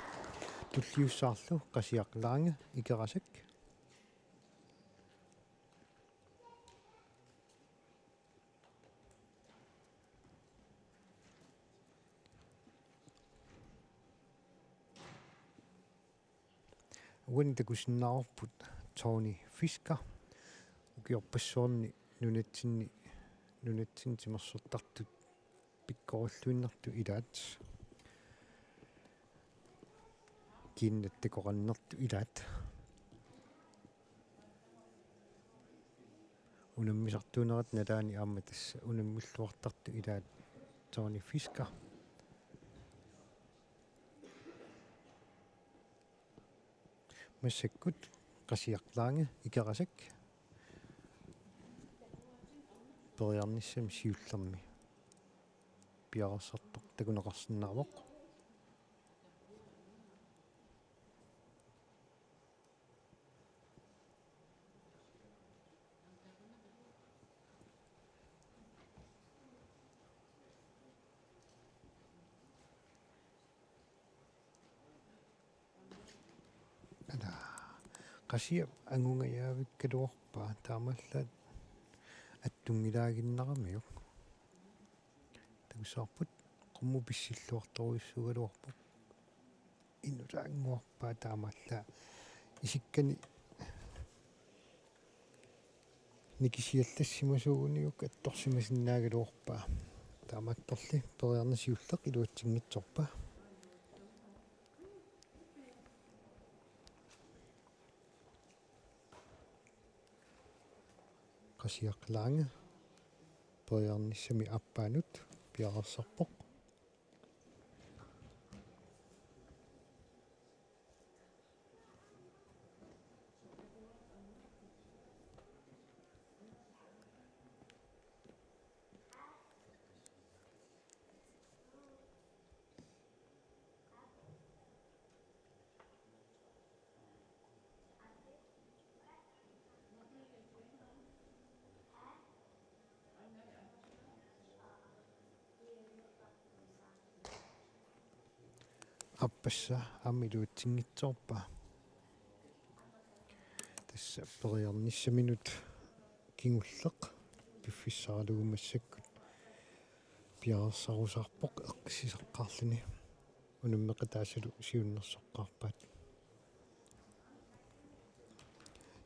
Tulliussaarlu Qasiaq Lange, Ikerasak. Uani takusinnaavarput Tony Fisker, ukiorpassuarni nunatsinni, nunatsinni timersortartut pikkorilluinnartut ilaat, kiinnat takoqarnertut ilaat. Unammisartuunerat nalaani aamma tassa unammilluartartut ilaat Tony Fisker. Massakkut Qasiaq Lange, Ikerasak, periarnissami siullermi piareersartoq takuneqarsinnaavoq. Ala, Qasiaq angungajaavikkaluarpaa, taamaallaat attunngilaaginnaramiuk. Takussavarput qummut pissilluartorujussuugaluarpoq. Inulaannguarpaa taamaallaat. Isikkani nikisiallassimasuuguniuk attorsimasinnaagaluarpaa. Taamaattorli periarneq siulleq iluatsinngitsoorpaa. Qasiaq Lange periarnissami aappaanut piareersarpoq. Aappassaa aamma iluatsinngitsoorpaa. Tassa periarnissaminut kingulleq piffissaralugu massakkut piareersarusaarpoq eqqissisaqqaarluni. Unammeqataasalu siunnersoqqaarpaat.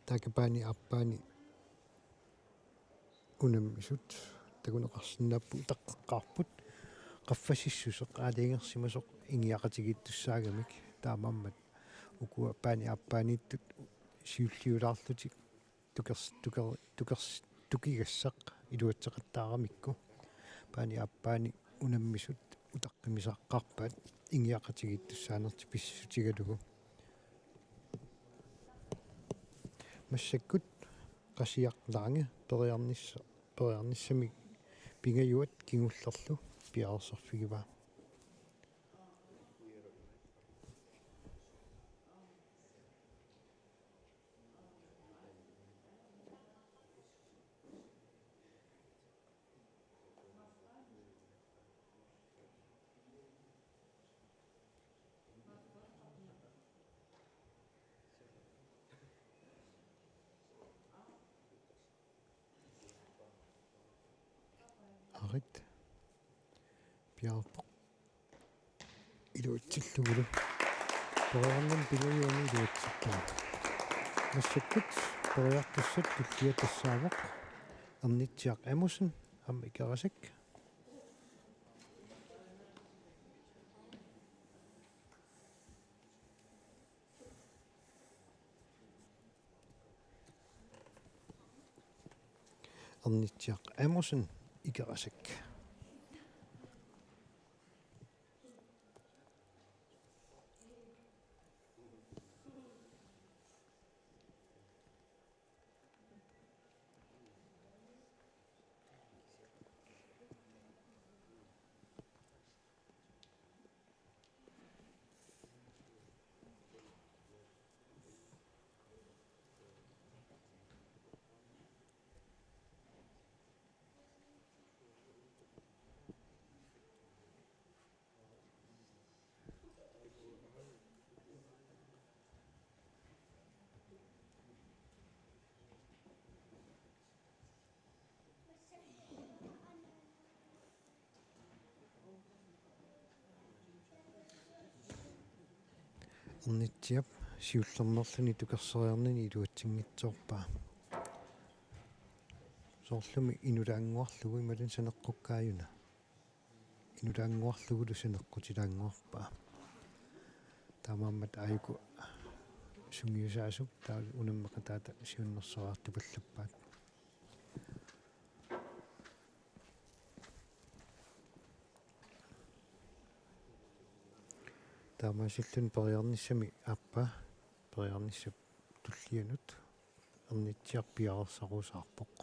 Taakku paani aappaani unammisut takuneqarsinnaapput, utaqqeqqaarput qaffasissuseq aalajangersimasoq ingiaqatigiittussaagamik, taamaammat ukua paani aappaaniittut siulliulaarlutik tukers-, tuker-, tukers-, tukigassaq iluatseqattaaramikku. Paani aappaani unammisut utaqqimisaaqqaarpaat ingiaqatigiittussaanertik pissutigalugu. Massakkut Qasiaq Lange periarnissa-, periarnissami pingajuat kingullerlu piareersarfigivaa. Jaarpoq. Iluatsillugulu. Periarnermik pingajuanut iluatsippoq. Massakkut periarfissat tulliat tassaavoq Ernitsiaq Amundsen aamma Ikerasak. Ernitsiaq Amundsen Ikerasak. Ernitsiap siullermeerluni tukerseriarnini iluatsinngitsoorpaa. Soorlumi inulaannguarlugu imaluunniit saneqqukkaajuna. Inulaannguarlugulu saneqqutilaannguarpaa. Taamaammat aajuku sungiusaasup taava unammeqataata siunnersorartupallappaat. Taamaasilluni periarnissami aappaa, periarnissap tullianut Ernitsiaq piareersarusaarpoq.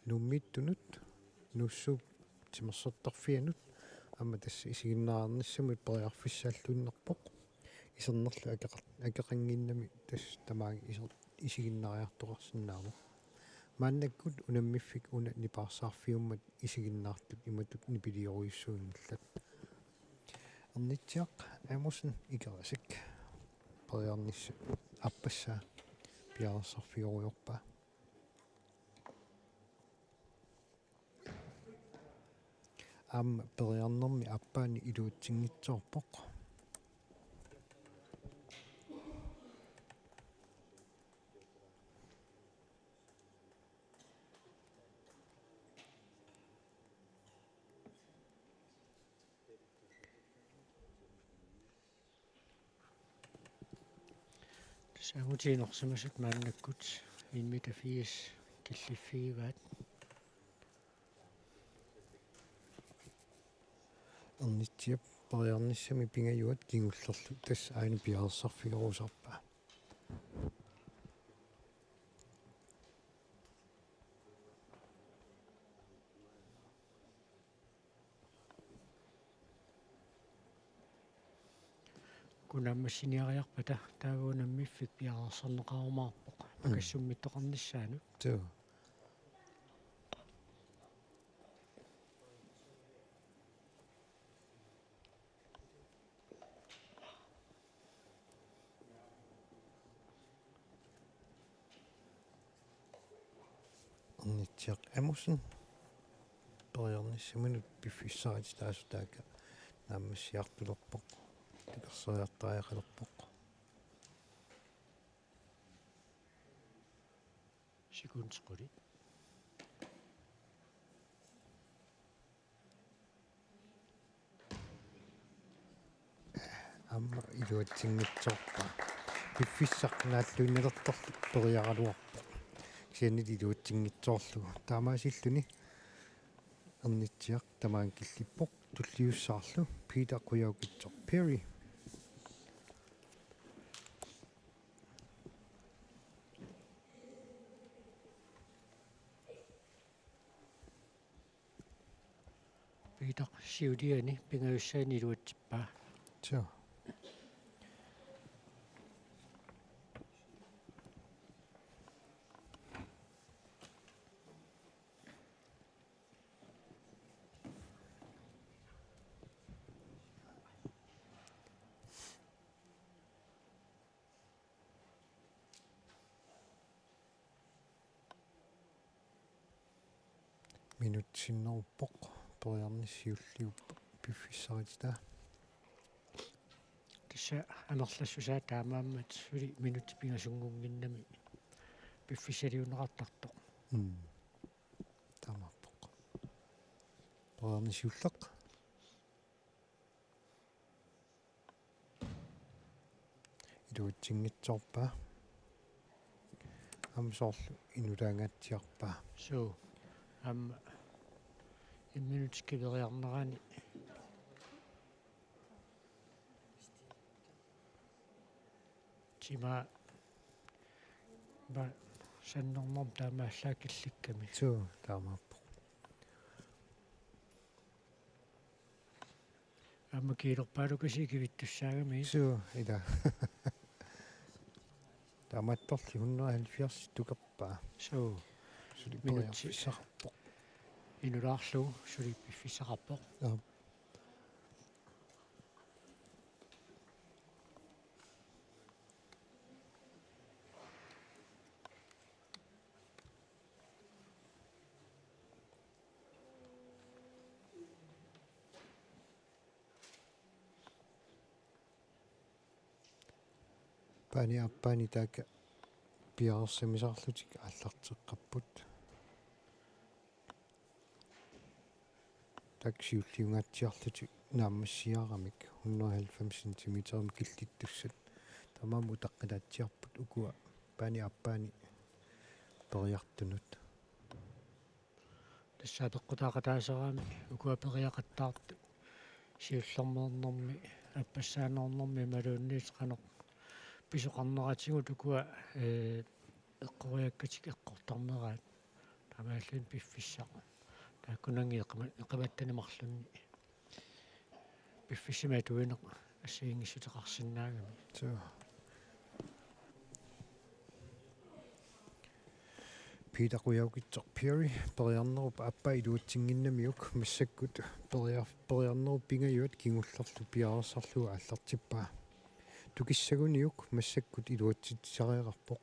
Nuummiittunut, Nuussuup timersortarfianut, aamma tassa isiginnaarnissamut periarfissaalluinnarpoq. Isernerlu akeqar-, akeqannginnami tassa tamaanga iser-, isiginnaariartoqarsinnaavoq. Maannakkut unammiffik una nipaarsaarfiummat isiginnaartut imatut nipiliorujussuunngillat. Ernitsiaq Amundsen Ikerasak. Periarnissaq aappassaa piareersarfigerujoorpaa. Aamma periarnermi aappaani iluatsinngitsoorpoq. Tassa angutiinersimasut maannakkut en meter firs killiffigivaat. Ernitsiap periarnissami pingajuat kingullerlu tassa aana piareersarfigerusaarpaa. Uku naammassiniariarpata taava unammiffik piareersarneqarumaarpoq. Mm. Pakassummittoqarnissaanut. Suu. Ernitsiaq Amundsen. Periarnissaminut piffissaq ataaseq taakku naammassiartulerpoq. Takerseriartariaqalerpoq. Sekundit qulit. Aamma iluatsinngitsoorpaa. Piffissaq naalluinnalertarlu periaraluarpoq. Kisianni iluatsinngitsoorlugu. Taamaasilluni Ernitsiaq tamaanga killippoq, tulliussaarlu Peter Qujaukitsoq Perry. Peter siuliani pingajussaani iluatsippaa. Suu. Minutsinneruppoq, periarnissaq siulliuppoq piffissarititaa. Tassa amerlassusaa taamaammat suli minutsit pingasunngunnginnami piffissaliunneqartartoq. Mm. Taamaappoq. Periarneq siulleq. Iluatsinngitsoorpaa. Aamma soorlu inulaangaatsiarpaa. Suu. Aamma imminut kiveriarnerani. Tima ba sannernerm taamaallaat killikkami. Suu, taamaappoq. Aamma kiilerpaalukasiit kivittussaagami. Suu, ila. Taamaattorli hundrede og halvfjerds tukerpaa. Suu. Suli minutsi periarfissaqarpoq. Inulaarlugu suli piffissaqarpoq. Aap. Paani aappaani taakku piareersamisaarlutik aallarteqqapput. Taakku siulliungaatsiarlutik naammassiaramik hundrede og halvfems centimeterimik killittussat. Taamaammat utaqqilaatsiarput ukua paani aappaani periartunut. Tassa apeqqutaaqataaserami ukua periaqattaartut siullermeernermi, aappassaaneernermi imaluunniit qanoq pisoqarneratigut ukua, ee, eqqoriakkatik eqqortarneraat. Taamaalilluni piffissaq. Taakkunannga eqima-, eqimattanik marlunnik piffissami atuineq assigiinngissuteqarsinnaagami. Suu. Peter Qujaukitsoq Perry, periarnerup aappaa iluatsinnginnamiuk massakkut peria-, periarnerup pingajuat kingullerlu piareersarlugu aallartippaa. Tukissaguniuk massakkut iluatsitsisariaqarpoq.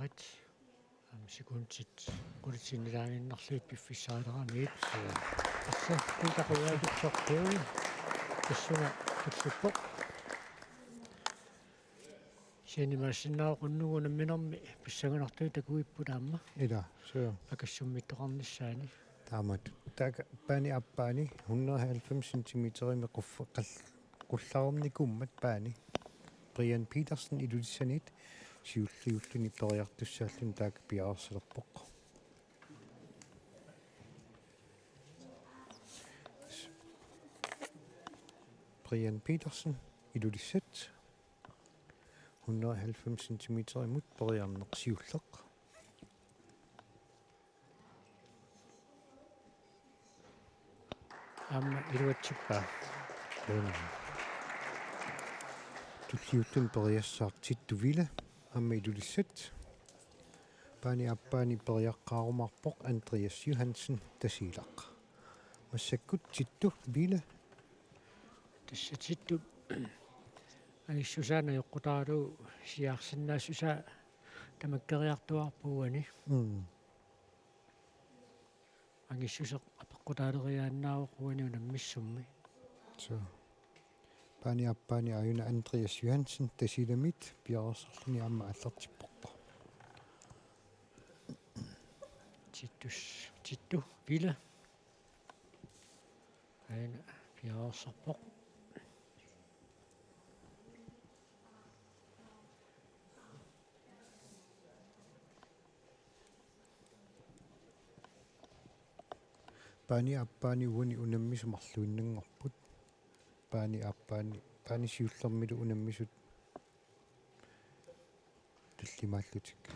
Arit. Aamma sekundit qulit sinnilaaginnarlugit piffissarileramiit. Tassa Peter Qujaukitsoq Perry tassunga tulluppoq. Kisianni imaassinnaavoq unnugu unamminermi pissanganartut takuipput aamma. Ila, suu. Akassummittoqarnissaani. Taamatut. Taakku paani aappaani hundrede og halvfems centimeterimik quffa-, qal-, qullaarnikuummat paani. Brian Petersen Ilulissaniit siulliulluni periartussaalluni taakku piareersalerpoq. Brian Petersen Ilulissat. Hundrede og halvfems centimeterimut periarneq siulleq. Aamma iluatsippaa. Tulliulluni periassaaq Tittu Vila, aamma Ilulissat. Paani aappaani periaqqaarumaarpoq Andreas Johansen, Tasiilaq. Massakkut Tittu Vila. Tassa Tittu. Angissusaa najoqqutaralugu siaarsinnaassusaa tamakkeriartuaarpoq uani. Mm. Angissuseq apeqqutaaleriaannaavoq uani unammissummi. Suu. Paani aappaani aajuna Andreas Johansen Tasiilamiit piareersarluni aamma aallartippoq. Tittus, Tittu Vila. Aajuna piareersarpoq. Paani aappaani uani unammisut marluinnanngorput. Paani aappaani, paani siullermilu unammisut tallimaallutik.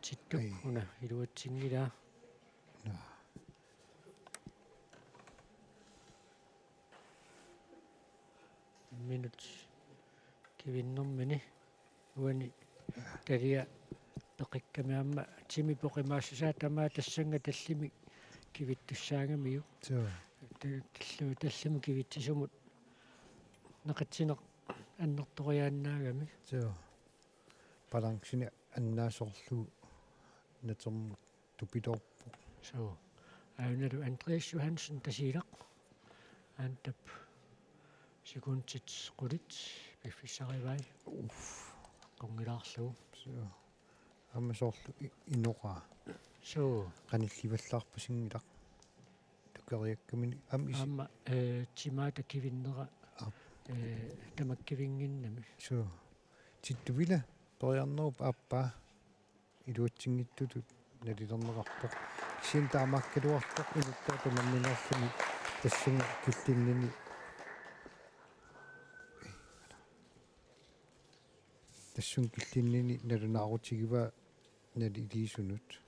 Tittup. Ai. Una iluatsinngilaa. Naa. Minut kivinnermini uani talia peqikkami aamma timi poqimaassasaa tamaat tassannga tallimik kivittussaagamiuk. Suu. Ta-, tallu-, tallimut kivitsisumut naqatsineq annertoriaannaagami. Suu. Balanceni annaasorlu natermut tupiloorpoq. Suu. Aanalu Andreas Johansen Tasiilaq. Aantap sekundit qulit piffissarivai. Uff. Qungilaarlugu. Suu. Aamma soorlu i-, inoraa. Suu. Qanillivallaarpasinngilaq. Tukeriakkamini aamma isi-, aamma, eh, timaata kivinnera, aap, eh, tamakkivinnginnami. Suu. Tittuvila periarnerup aappaa iluatsinngitsutut nalilerneqarpoq. Kisianni taamaakkaluartoq inuttaa tunamminerluni tassunga killinnini. Tassunga killinnini nalunaarutigivaa naliliisunut.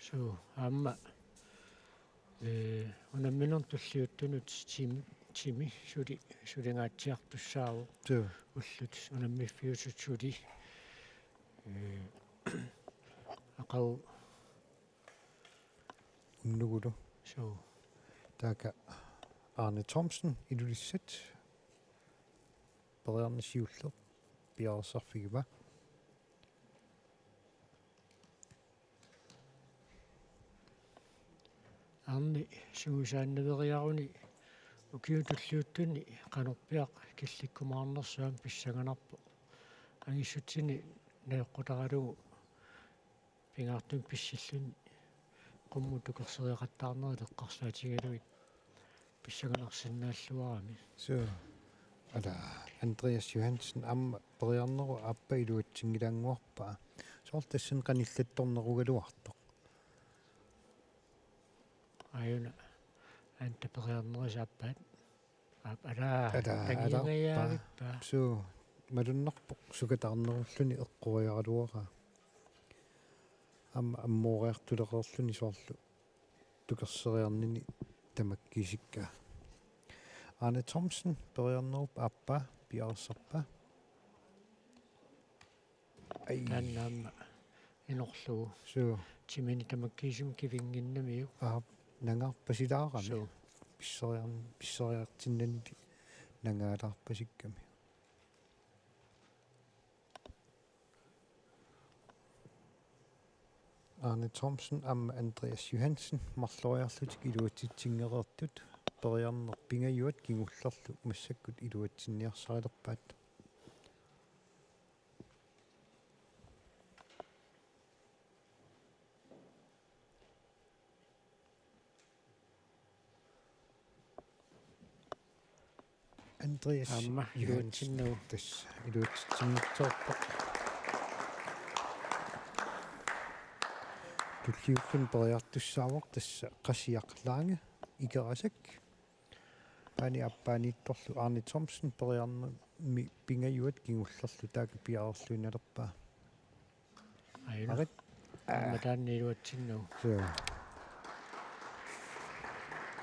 Suu, aamma, eh, unamminermut tulliuttunut timi, timi suli, sulingaatsiartussaavoq. Suu. Ullut unammiffiusut suli. Eh, aqagu unnugulu. Suu. Taakku Arne Thomsen, Ilulissat. Periarneq siulleq piareersarfigiva. Arne sungiusaannaveriaruni ukiuni tulliuttuni qanorpiaq killikkumaarnersoq aamma pissanganarpoq. Angissutsini najoqqutaralugu pingaartumik pissilluni qummut tukerseriaqattaarnerit eqqarsaatigalugit pissanganarsinnaalluarami. Suu. Ala, Andreas Johansen aamma periarnerup aappaa iluatsinngilaannguarpaa. Soorlu tassani qanillattornerugaluartoq. Aajuna aamma periarnerisa aappaat. Aap, ala, ala, tangigajaavippa. Suu, malunnarpoq sukataarnerulluni eqqoriaraluaraa. Aamma ammooriartulereerluni soorlu tukerseriarnini tamakkiisikkaa. Arne Thomsen, periarnerup aappaa, piareersarpa? Ai. Taanna aamma inorlugu. Suu. Timini tamakkiisumik kivinnginnamiuk. Aap, nangaarpasilaarami. Suu. Pisseriar-, pisseriartinnanilu nangaalaarpasikkami. Arne Thomsen aamma Andreas Johansen marloriarlutik iluatsitsinngereertut, periarneq pingajuat kingullerlu massakkut iluatsinniarsarilerpaat. Andreas aamma Johansen iluatsinnagu. Tassa iluatsitsinngitsoorpoq. Tulliulluni periartussaavoq tassa Qasiaq Lange, Ikerasak. Aappaani aappaaniittorlu Arne Thomsen, periarnermi pingajuat kingullerlu taakku piareerluinnalerpaa. Aajuna. Arit. Aamma taanna iluatsinnagu. Suu.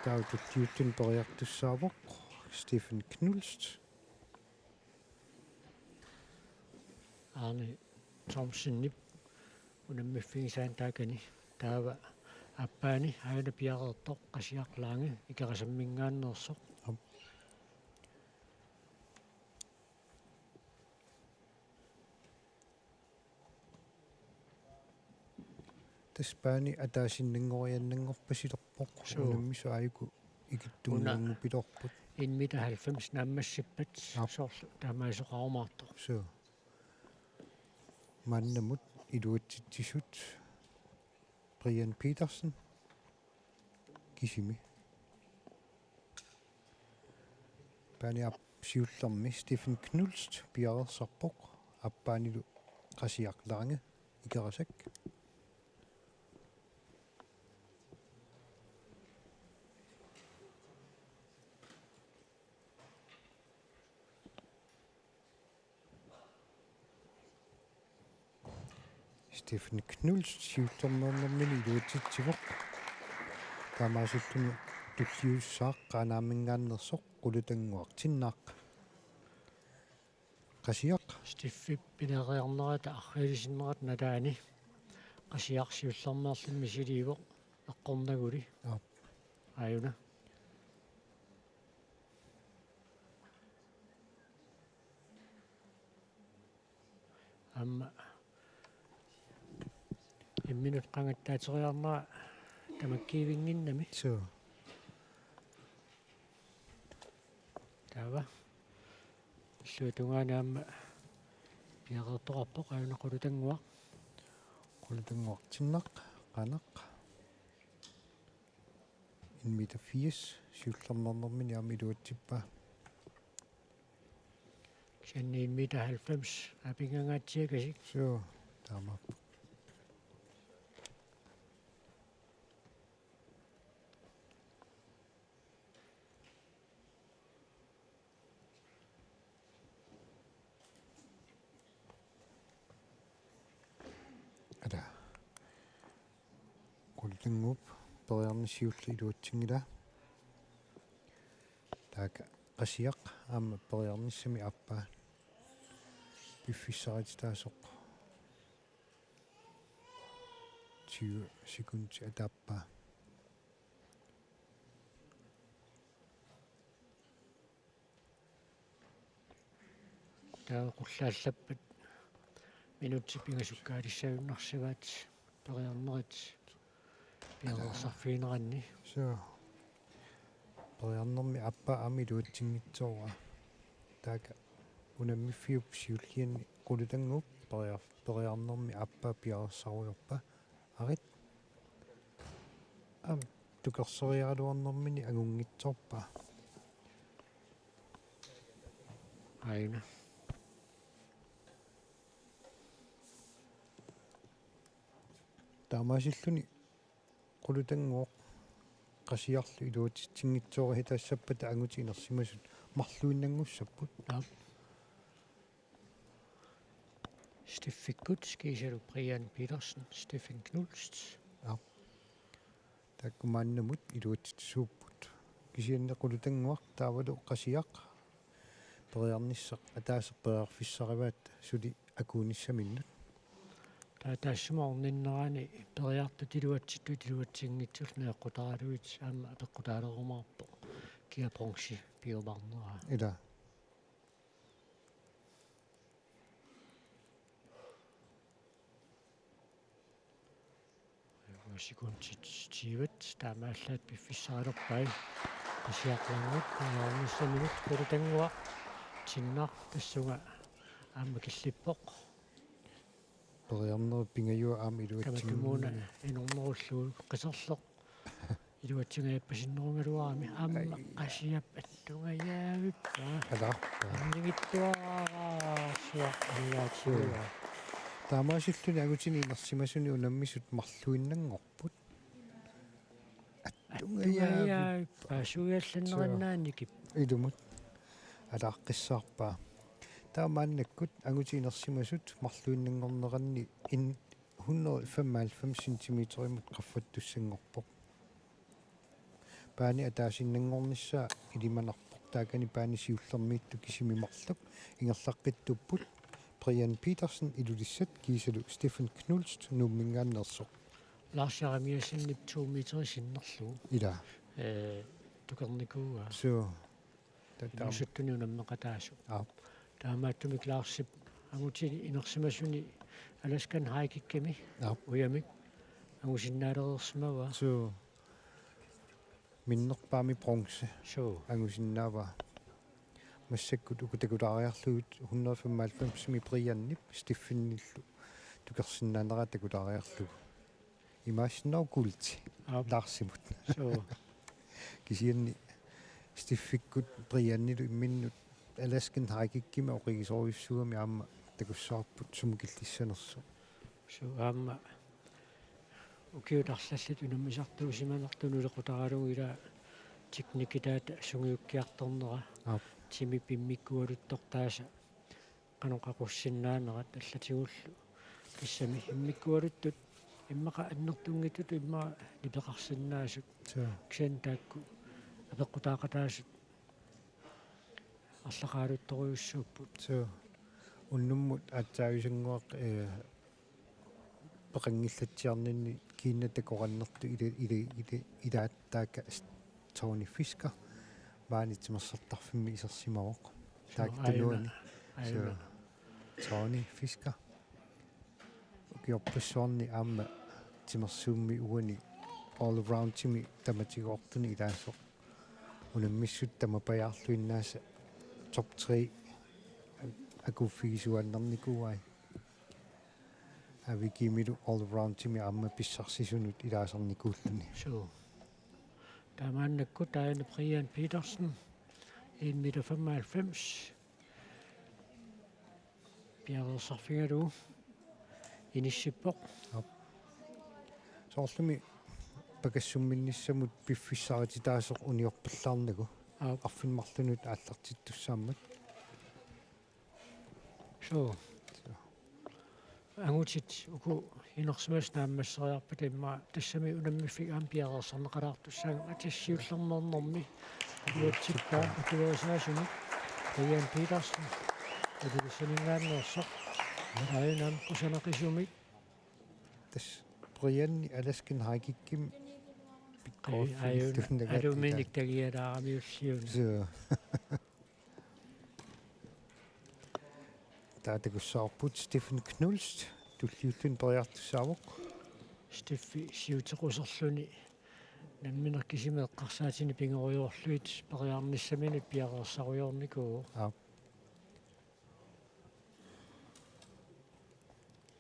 Taava tulliulluni periartussaavoq Stephen Knudsen. Arne Thomsenip unammiffigisaani taakani. Taava aappaani aajuna piareertoq Qasiaq Lange Ikerasamminngaanneersoq. Aap. Tassa Paani ataasinnanngoriannanngorpasilerpoq. Suu. Unammisut aajuku ikittunnguunngupiloorput. Una en meter halvfems naammassippat. Aap. Soorlu taamaasoqarumaartoq. Suu. Maannamut iluatsitsisut Brian Petersen. Kisimi. Paani aap siullermi Stephen Knudsen piareersarpoq, aappaanilu Qasiaq Lange, Ikerasak. Stephen Knudsen siullermeernermini iluatsitsivoq. Taamaasilluni tulliussaaq Qaanaaminngaanneersoq Qulutannguaq Tinnaaq. Qasiaq. Stiffip pineeriarnerata arriilisinnerata nalaani Qasiaq siullermeerluni misiliivoq eqqornaguli. Aap. Aajuna. Aamma imminut qangattaateriarnera tamakkiivinnginnami. Suu. Taava. Illuatungaa aamma piareertoqarpoq aajuna Qulutannguaq. Qulutannguaq Tinnaq, qanaq. En meter firs, siullermeernermini aamma iluatsippaa. Kisianni en meter halvfems, apinnganngaatsiakasik. Suu, taamaappoq. Ada. Qulutannguup periarnissaq siulleq iluatsinngilaa. Taakku Qasiaq aamma periarnissami aappaa piffissarititaasoq. Tyve sekundit ataappaa. Taava qullaallappat minutsit pingasukkaalissagunarsivaat periarnerit piareersarfigineranni. Suu. Periarnermi aappaa aamma iluatsinngitsoorpaa. Taakku unammiffiup siulliani Qulutannguup periar-, periarnermi aappaa piareersarujoorpaa. Arit. Aamma tukersoriaraluarnermini angunngitsoorpaa. Aajuna. Taamaasilluni Qulutannguup Qasiarlu iluatsitsinngitsoorpaa, taassappata angutit inersimasut marluinnanngussapput. Aap. Steffikkut kiisalu Brian Petersen, Steffen Knudsen. Aap. Taakku maannamut iluatsitsuupput. Kisianni Qulutannguaq taavalu Qasiaq periarnissaq ataaseq periarfissarivaat suli akuunissaminnut. Taava taassuma orninnerani periartut iluatsittut iluatsinngitsullu najoqqutaralugit aamma apeqqutaalerumaarpoq kia bronze piumaarnera. Ila. Sekundit tyve taamaallaat piffissaalerpai. Qasiaq Langut, periarnissaminut Qulutannguaq Tinnaq tassunga aamma killippoq. Periarnerit pingajuat aamma iluatsinngillat. Tamatumuuna inornerullugu qiserloq. Iluatsingajappasinnerigaluarami aamma Qasiap attungajaavippoq. Ataarpaa. Anngittuaraarsuaq allaatiua. Taamaasilluni angutini inersimasuni unammisut marluinnanngorput. Attungajaavippoq. Suiallannerannaannikip. Ilumut. Ataaqqissaarpaa. Taamaannakkut angutini inersimasut marluinnanngorneranni en hundrede femoghalvfems centimeterimut qaffattussanngorpoq. Paani ataasinnanngornissaa ilimanarpoq, taakani paani siullermiittut kisimi marluk ingerlaqqittuupput. Brian Petersen Ilulissat kiisalu Steffen Knudsen Nuumminngaanneersoq. Lars Jeremiassenip to meter sinnerlugu. Ila. Ee, tukernikuuaa. Suu. Tataa. Inuusuttunik unammeqataasoq. Aap. Taamaattumik Larsip angutini inersimasuni Alaskan High Kickimi. Aap. Ujamik. Angusinnaalereersimavaa. Suu. Minnerpaamik bronze. Suu. Angusinnaavaa. Massakkut uku takulaariarlugit hundrede femoghalvfemsimi Brianip Steffenillu tukersinnaaneraa takulaariarlugu. Imaassinnaavoq kuulti. Aap. Larsimut. Suu. Kisianni Steffikkut Brianilu imminnut Alaskan High Kickimi oqigisorujussuugami aamma takussavarput sumut killissanersoq. Suu aamma ukiut arlallit unammisartuusimanertut nulequtaralugu ila teknikkitaata sungiukkiartornera. Aap. Timip immikkualuttortaasa qanoq aqussinnaanerat allatigullu. Tassami immikkualuttut immaqa annertunngitsutut immaqa nipeqarsinnaasut. Suu. Kisianni taakku apeqqutaaqataasut arlaqaaluttorujussuupput. Suu. Unnummut aatsaavisannguaq, eh, peqanngillatsiarninni kiinna takorannertut ila-, ila-, ila-, ilaat taakku Tony Fisker maani timersortarfimmi isersimavoq. Taakku tunuani. Aajuna. So, Tony Fisker. Ukiorpassuarni aamma timersuummi uani all aroundimi tamatigoortuni ilaasoq. Unammissut tamapajaarluinnaasa top tre akuuffigisuaannarnikuuai. Avikimilu all aroundimi aamma pissarsisunut ilaasarnikuulluni. Suu. Taamaannakkut taanna Brian Petersen, en meter femoghalvfems. Piareersarfigalugu inissippoq. Aap. Soorlumi pakassumminnissamut piffissarititaasoq uniorpallaarnagu. Aap. Arfineq-marlunut aallartittussaammat. Suu. Suu. Angutit uku inersimasut naammasseriarpata immaqa tassami unammiffik aamma piareersarneqalaartussaagami, tassa siullermeernermi iluatsippaa atuerisaasumik Brian Petersen Ilulissaninngaanneersoq. Aajuna aamma kusanaqisumik. Tassa Brianni Alaskan High Kickimi pikkorissuilluinnagaat. Aajuna aluminik tagialaaramiulliuna. Suu. Taava takussavarput Stephen Knust tulliulluni periartussaavoq. Steffi siutequserluni nammineq kisimi eqqarsaatinik pinnguarujorlugit periarnissaminut piareersarujoornikuuvoq. Aap.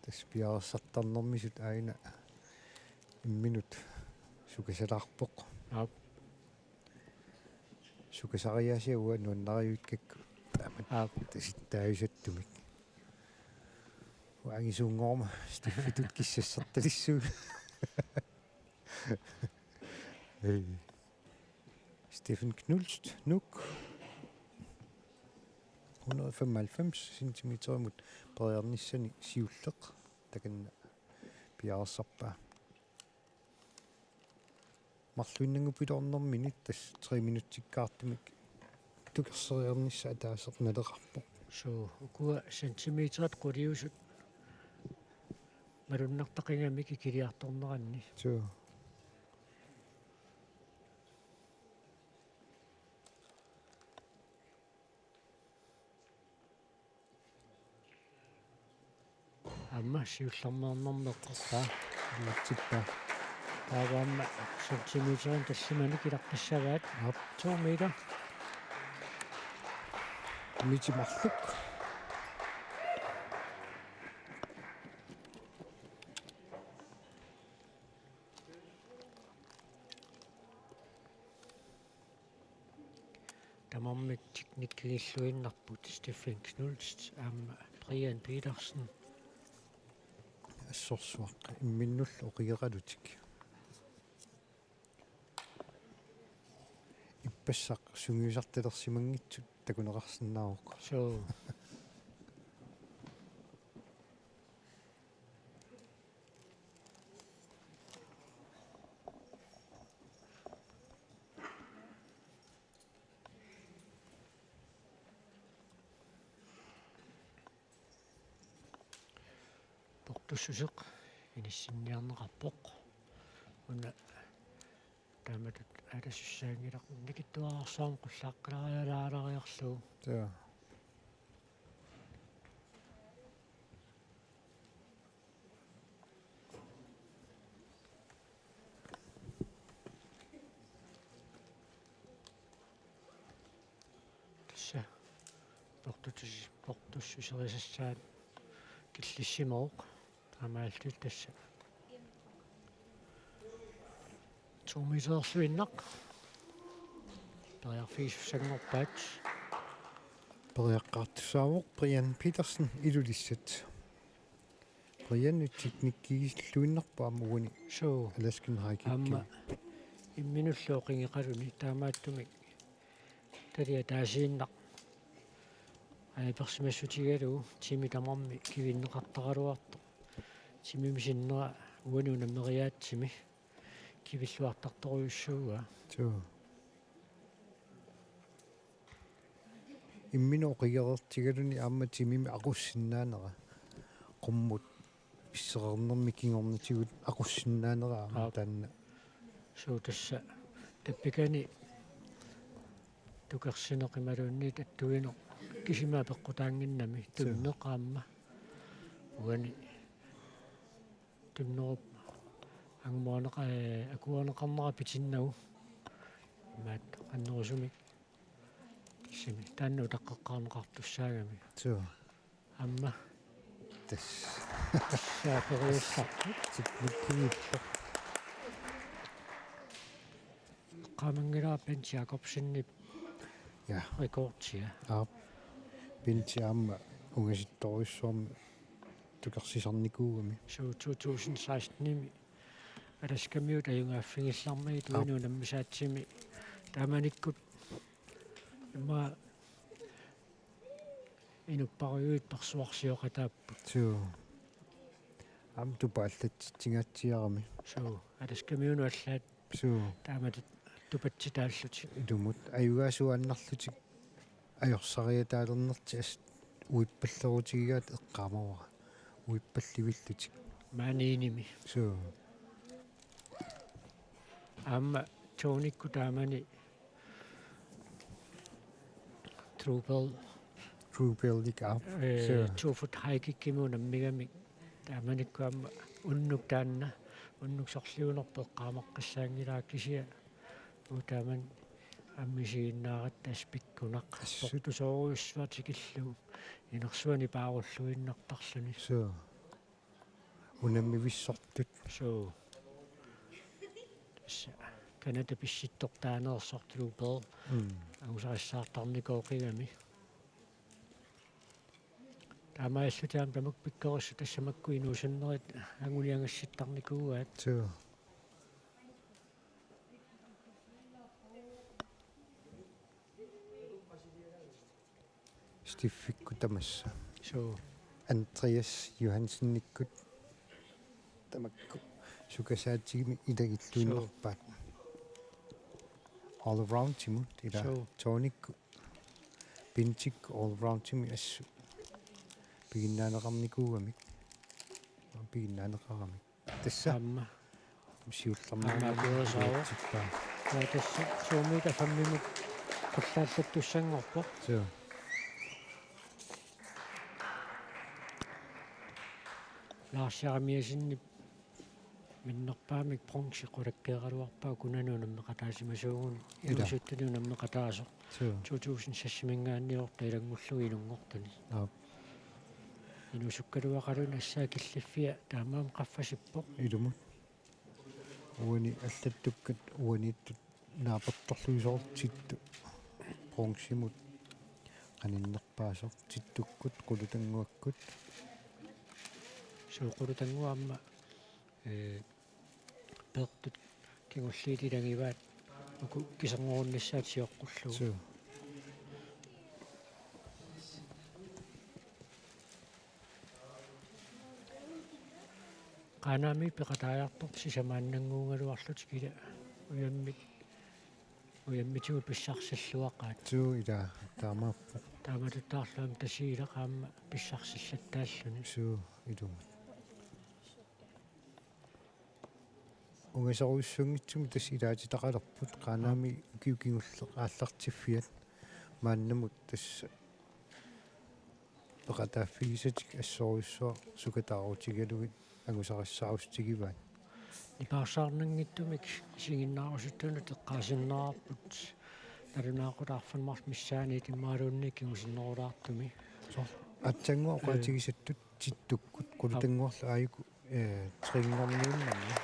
Tassa piareersartarnermisut aajuna imminut sukasalaarpoq. Aap. Sukasariaasia uanga nuannarivikkakku. Aamma. Aap. Tasittaajusattumik. Uanga angisuunngormat Steffitut kissassartalissuugut. Ei. Stephen Knust, Nuuk. Hundrede femoghalvfems centimeterimut periarnissani siulleq takanna piareersarpaa. Marluinnanngupiloornermini tassa tre minutsikkaartumik tukerseriarnissaq ataaseq naleqarpoq. Suu, ukua centimeterit quliusut malunnartaqigami kikiliartorneranni. Suu. Aamma siullermeernermi eqqortaa. Iluatsippaa. Taava aamma centimeterinik tallimanik ilaqqissavaat. Aap. To meter. Miti marluk. Tamarmik teknikkigilluinnarput Stephen Knust aamma Brian Petersen. Assorsuaq imminnullu oqigeqalutik. Ippassaq sungiusartalersimanngitsut takuneqarsinnaavoq. Suu. Portussuseq inissinniarneqarpoq. Una taamatut aalasussaanngilaq nikittuararsuarmik qullaaqqilarialaaleriarlugu. Joo. Tassa portussus-, portussuserisassaat killissimavoq. Taamaalillutik tassa to meterluinnaq periarfigisussanngorpaat. Periaqqaartussaavoq Brian Petersen Ilulissat. Brian teknikkigilluinnarpoq aamma uani. Suu. Alaskan High Kick. Aamma imminullu oqigeqaluni taamaattumik tali ataasiinnaq ajapersimassutigalugu timi tamarmi kivinneqartaraluartoq. Timimi sinnera uani unammeriaatsimi kivilluartartorujussuuaa. Suu. Imminut oqigereertigaluni aamma timimi aqussinnaanera. Qummut pissereernermi kingornatigut aqussinnaanera aamma. Aap. Taanna. Suu, tassa tappikani tukersineq imaluunniit attuineq kisimi apeqqutaannginnami. Suu. Tunneq aamma. Uani tunnerup angumoorneqa-, ee, akuerineqarnera pitinnagu. Imaat qannerusumik. Simi taanna utaqqeqqaarneqartussaagami. Suu. Aamma. Tassa. Tassa periussarput. Teknikkiippoq. Eqqaamanngilara Bent Jakobsenip. Ja. Rekordia. Aap. Bent aamma ungasittorujussuarmik tukersisarnikuugami. Suu, to tusind seksten-imi Alaskamiut ajugaaffigilermagit. Aap. Uani unammisaatsimi taamanikkut immaqa inupparujuit persuarsioqataapput. Suu. Aamma tupaallatsitsingaatsiarami. Suu, Alaskamiunut allaat. Suu. Taamatut tupatsitaallutik. Ilumut ajugaasuaannarlutik ajorsariataalernertik assut uippallerutigigaat eqqaamavara. Uippallivillutik. Maaniinimi. Suu. Aamma Tonikkut taamani True Bell. True Bell-ik aap. Ee, suu. Two Foot High Kickimut unammigamik. Taamanikkut aamma unnuk taanna, unnuk sorliunerpoq eqqaamaqqissaanngilaa kisianni. Uu taamani aamma isiginnaaratta assut pikkunaq. Assut. Sortusoorujussuaq tikillugu. Inersuani paarulluinnartarluni. Suu. Unammivissortut. Suu. Tassa Canada pissittortaaneersoq True Bell. Mm. Angusarissaartarnikooqigami. Taamaalillutik aamma tamakku pikkorissut tassa makku inuusunnerit anguniagassittarnikuuaat. Suu. Steffikkut tamassa. Suu. Andreas Johansenikkut tamakku sukasaatigimmik ilagilluinnarpaat. Suu. All aroundimut ila. Suu. Tonikkut. Bentikkut all aroundimik assut piginnaaneqarnikuugamik. Piginnaaneqaramik. Tassa. Aamma. Siullermik. Aamma akuerisaavoq. Akuerisaavoq. Ja, tassa to meter fem-imut qallaallattussanngorpoq. Suu. Lars Jeremiassenip minnerpaamik bronze qulakkeeraluarpaa kunani unammeqataasimasuuguni. Ila. Inuusuttuni unammeqataasoq. Suu. To tusind seks-iminngaanniit ilanngullugit inunngortuni. Aap. Inuusukkaluaqaluni assaa killiffia taamaammat qaffasippoq. Ilumut. Uani allattukkat uaniittut naapertorluisoortittu bronzemut qaninnerpaasoq tittukkut qulutannguakkut. Suu qulutannguaq aamma, ee, peertut kingulliit ilagivaat uku kiserngorunnissaat sioqqullugu. Suu. Qaanaami peqataajartortut sisamaannannguugaluarlutik ila ujammit, ujammitigut pissarsilluaqaat. Suu ila taamaappoq. Taamatuttaarlu aamma Tasiilaq aamma pissarsillattaalluni. Suu ilumut. Ungasorujussuanngitsumik tassa ilaatitaqalerput Qaanaami ukiut kingulleq aallartiffiat maannamut tassa peqataaffigisatik assorujussuaq sukataarutigalugit angusarissaarutitigivaat. Nipaarsaarnanngitsumik isiginnaarusuttunut eqqaasinnaavarput nalunaaqutaq arfineq-marluk missaani imaluunniit kingusinnerulaartumi. Soorlu aatsaannguaq oqaatigisattut tittukkut qulutannguarlu aajuku, ee, trinngorniunnermi.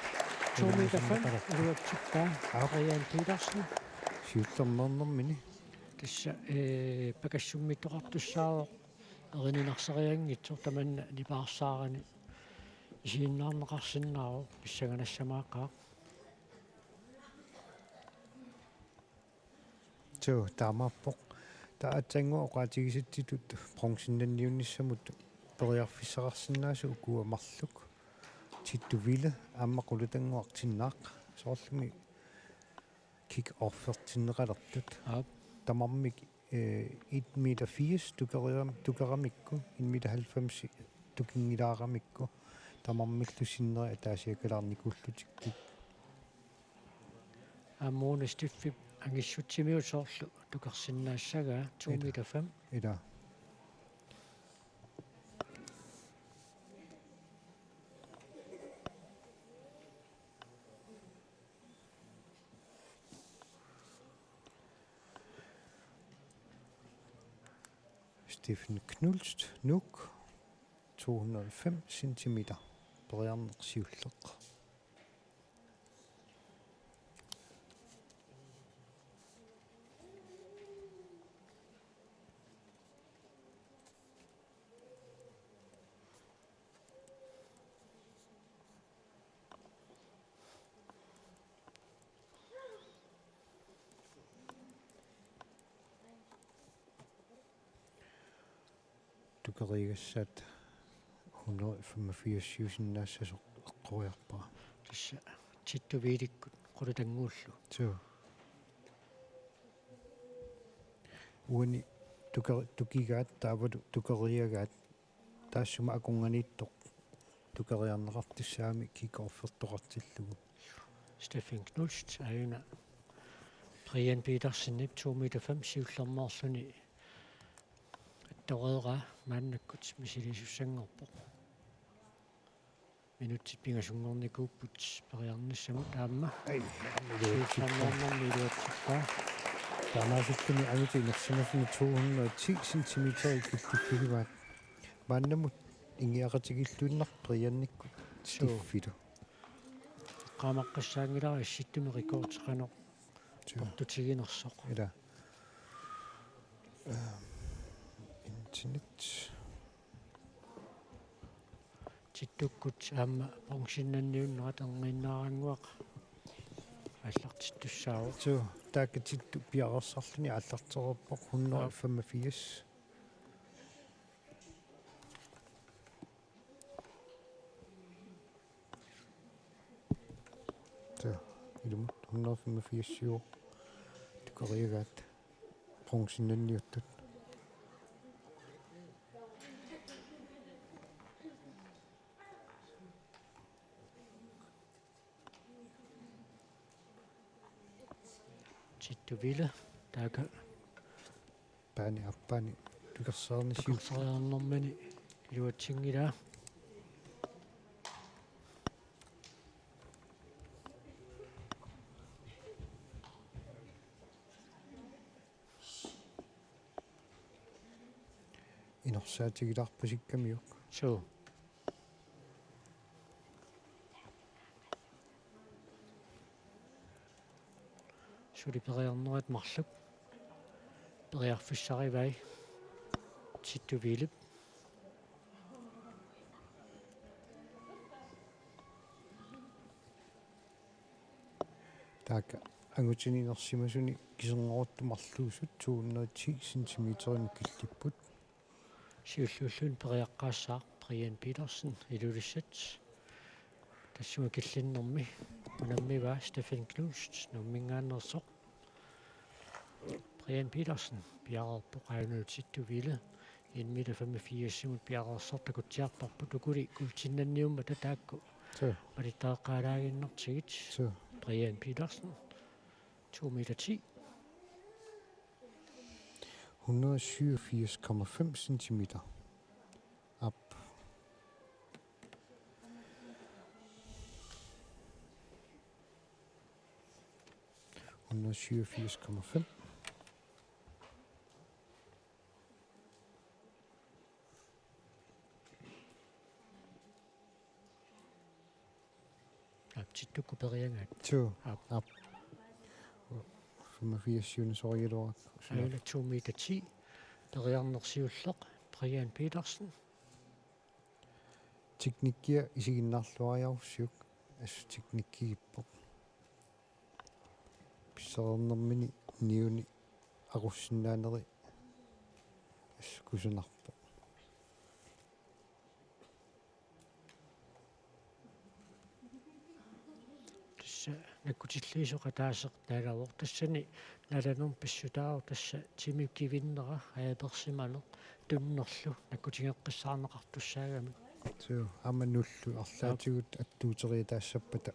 To meter fem, iluatsippa. Aap. Brian Petersen. Siullermeernermini. Tassa, ee, pakassummittoqartussaavoq erininersarianngitsoq tamanna nipaarsaarani isiginnaarneqarsinnaavoq pissanganassamaaqqaaq. Suu, taamaappoq. Taava aatsaannguaq oqaatigisattutut bronzennanniunnissamut periarfissaqarsinnaasut ukua marluk. Tittu Wille aamma qulutannguaq tinnaaq. Soorlumi kick-offertinneqalertut. Aap. Tamarmik Eh, en meter firs tukeram-, tukeramikku, en meter halvfems tukinngilaaramikku, tamarmillu sinneri ataasiakalaarnikuullutikkit. Aamma Steffen angissutsimiut soorlu tukersinnaassagaa, to Ila. meter fem. Ila. Steffen Knust, Nuuk, to hundrede og fem centimeter. Periarneq siulleq. Tukeriigassaat hundrede femogfirs-iusinnaassasoq eqqoriarpara. Tassa Tittup Viilikkut qulutannguullu. Suu. Uani tuke-, tukigaat taavalu tukeriigaat taassuma akornanniittoq tukeriarneqartussaagami kick-offertoqartillugu. Steffen Knust aajuna Brian Petersenip to meter fem siullermeerluni attoreeraa maannakkut misiliisussanngorpoq. Minutsit pingasunngornikuupput periarnissamut aamma. Ai, siullermeernermi iluatsippaa. Taamaasilluni angutit inersimasumi to hundrede og ti centimeter killiffigivaat. Maannamut ingiaqatigilluinnarpoq Brianikkut Suu. Steffilu. Eqqaamaqqissaanngilara issittumi rekordi qanoq Suu. portutiginersoq. Ila. Øhm, internet. Tittukkut aamma bronzinnanniunnerat erniinnaarannguaq aallartittussaavoq. Suu, taakku Tittup piareersarluni aallartereerpoq hundrede og femogfirs. Suu, ilumut hundrede og femogfirs-iuvoq tukeriigaat bronzinnanniuttut. Tittup Viili taakku. Paani aappaani tukersaarnisiuk. Tukersaarnermini iluatsinngilaa. Inorsaatigilaarpasikkamiuk. Suu. Suli periarnerat marluk periarfissarivai Tittup Viilip. Taakku angutini inersimasuni kiserngoruttut marluusut to hundrede og ti centimeterimut killipput. Siulliulluni periaqqaassaaq Brian Petersen Ilulissat. Tassuma killinnermi unammivaa Steffen Knust Nuumminngaanneersoq. Brian Petersen piareerpoq aajuna Tittup Viili en meter femogfirs-imut piareersartoq takutsiarparput ukuli guuldinnanniummata taakku. Suu. Malittareqqaalaaginnartigit. Suu. Brian Petersen, to meter ti. Hundrede syvogfirs komma fem centimeter. Op. Hundrede syvogfirs komma fem. Aap, Tittukkut periagaat. Suu. Aap. Aap. Femogfirs-iuneq sorigaluarakku. Aajuna to meter ti. Periarneq siulleq Brian Petersen. Teknikkia isiginnaarluariarussiuk, assut teknikkigippoq. Pissareernermini niuni aqussinnaaneri assut kusanarpoq. Tassa nakkutilliisoq ataaseq naalavoq. Tassani nalanermi pissutaavoq tassa timi kivinnera ajapersimaneq tunnerlu nakkutigeqqissaarneqartussaagamik. Suu, aamma nullu arlaatigut attuuteriataassappata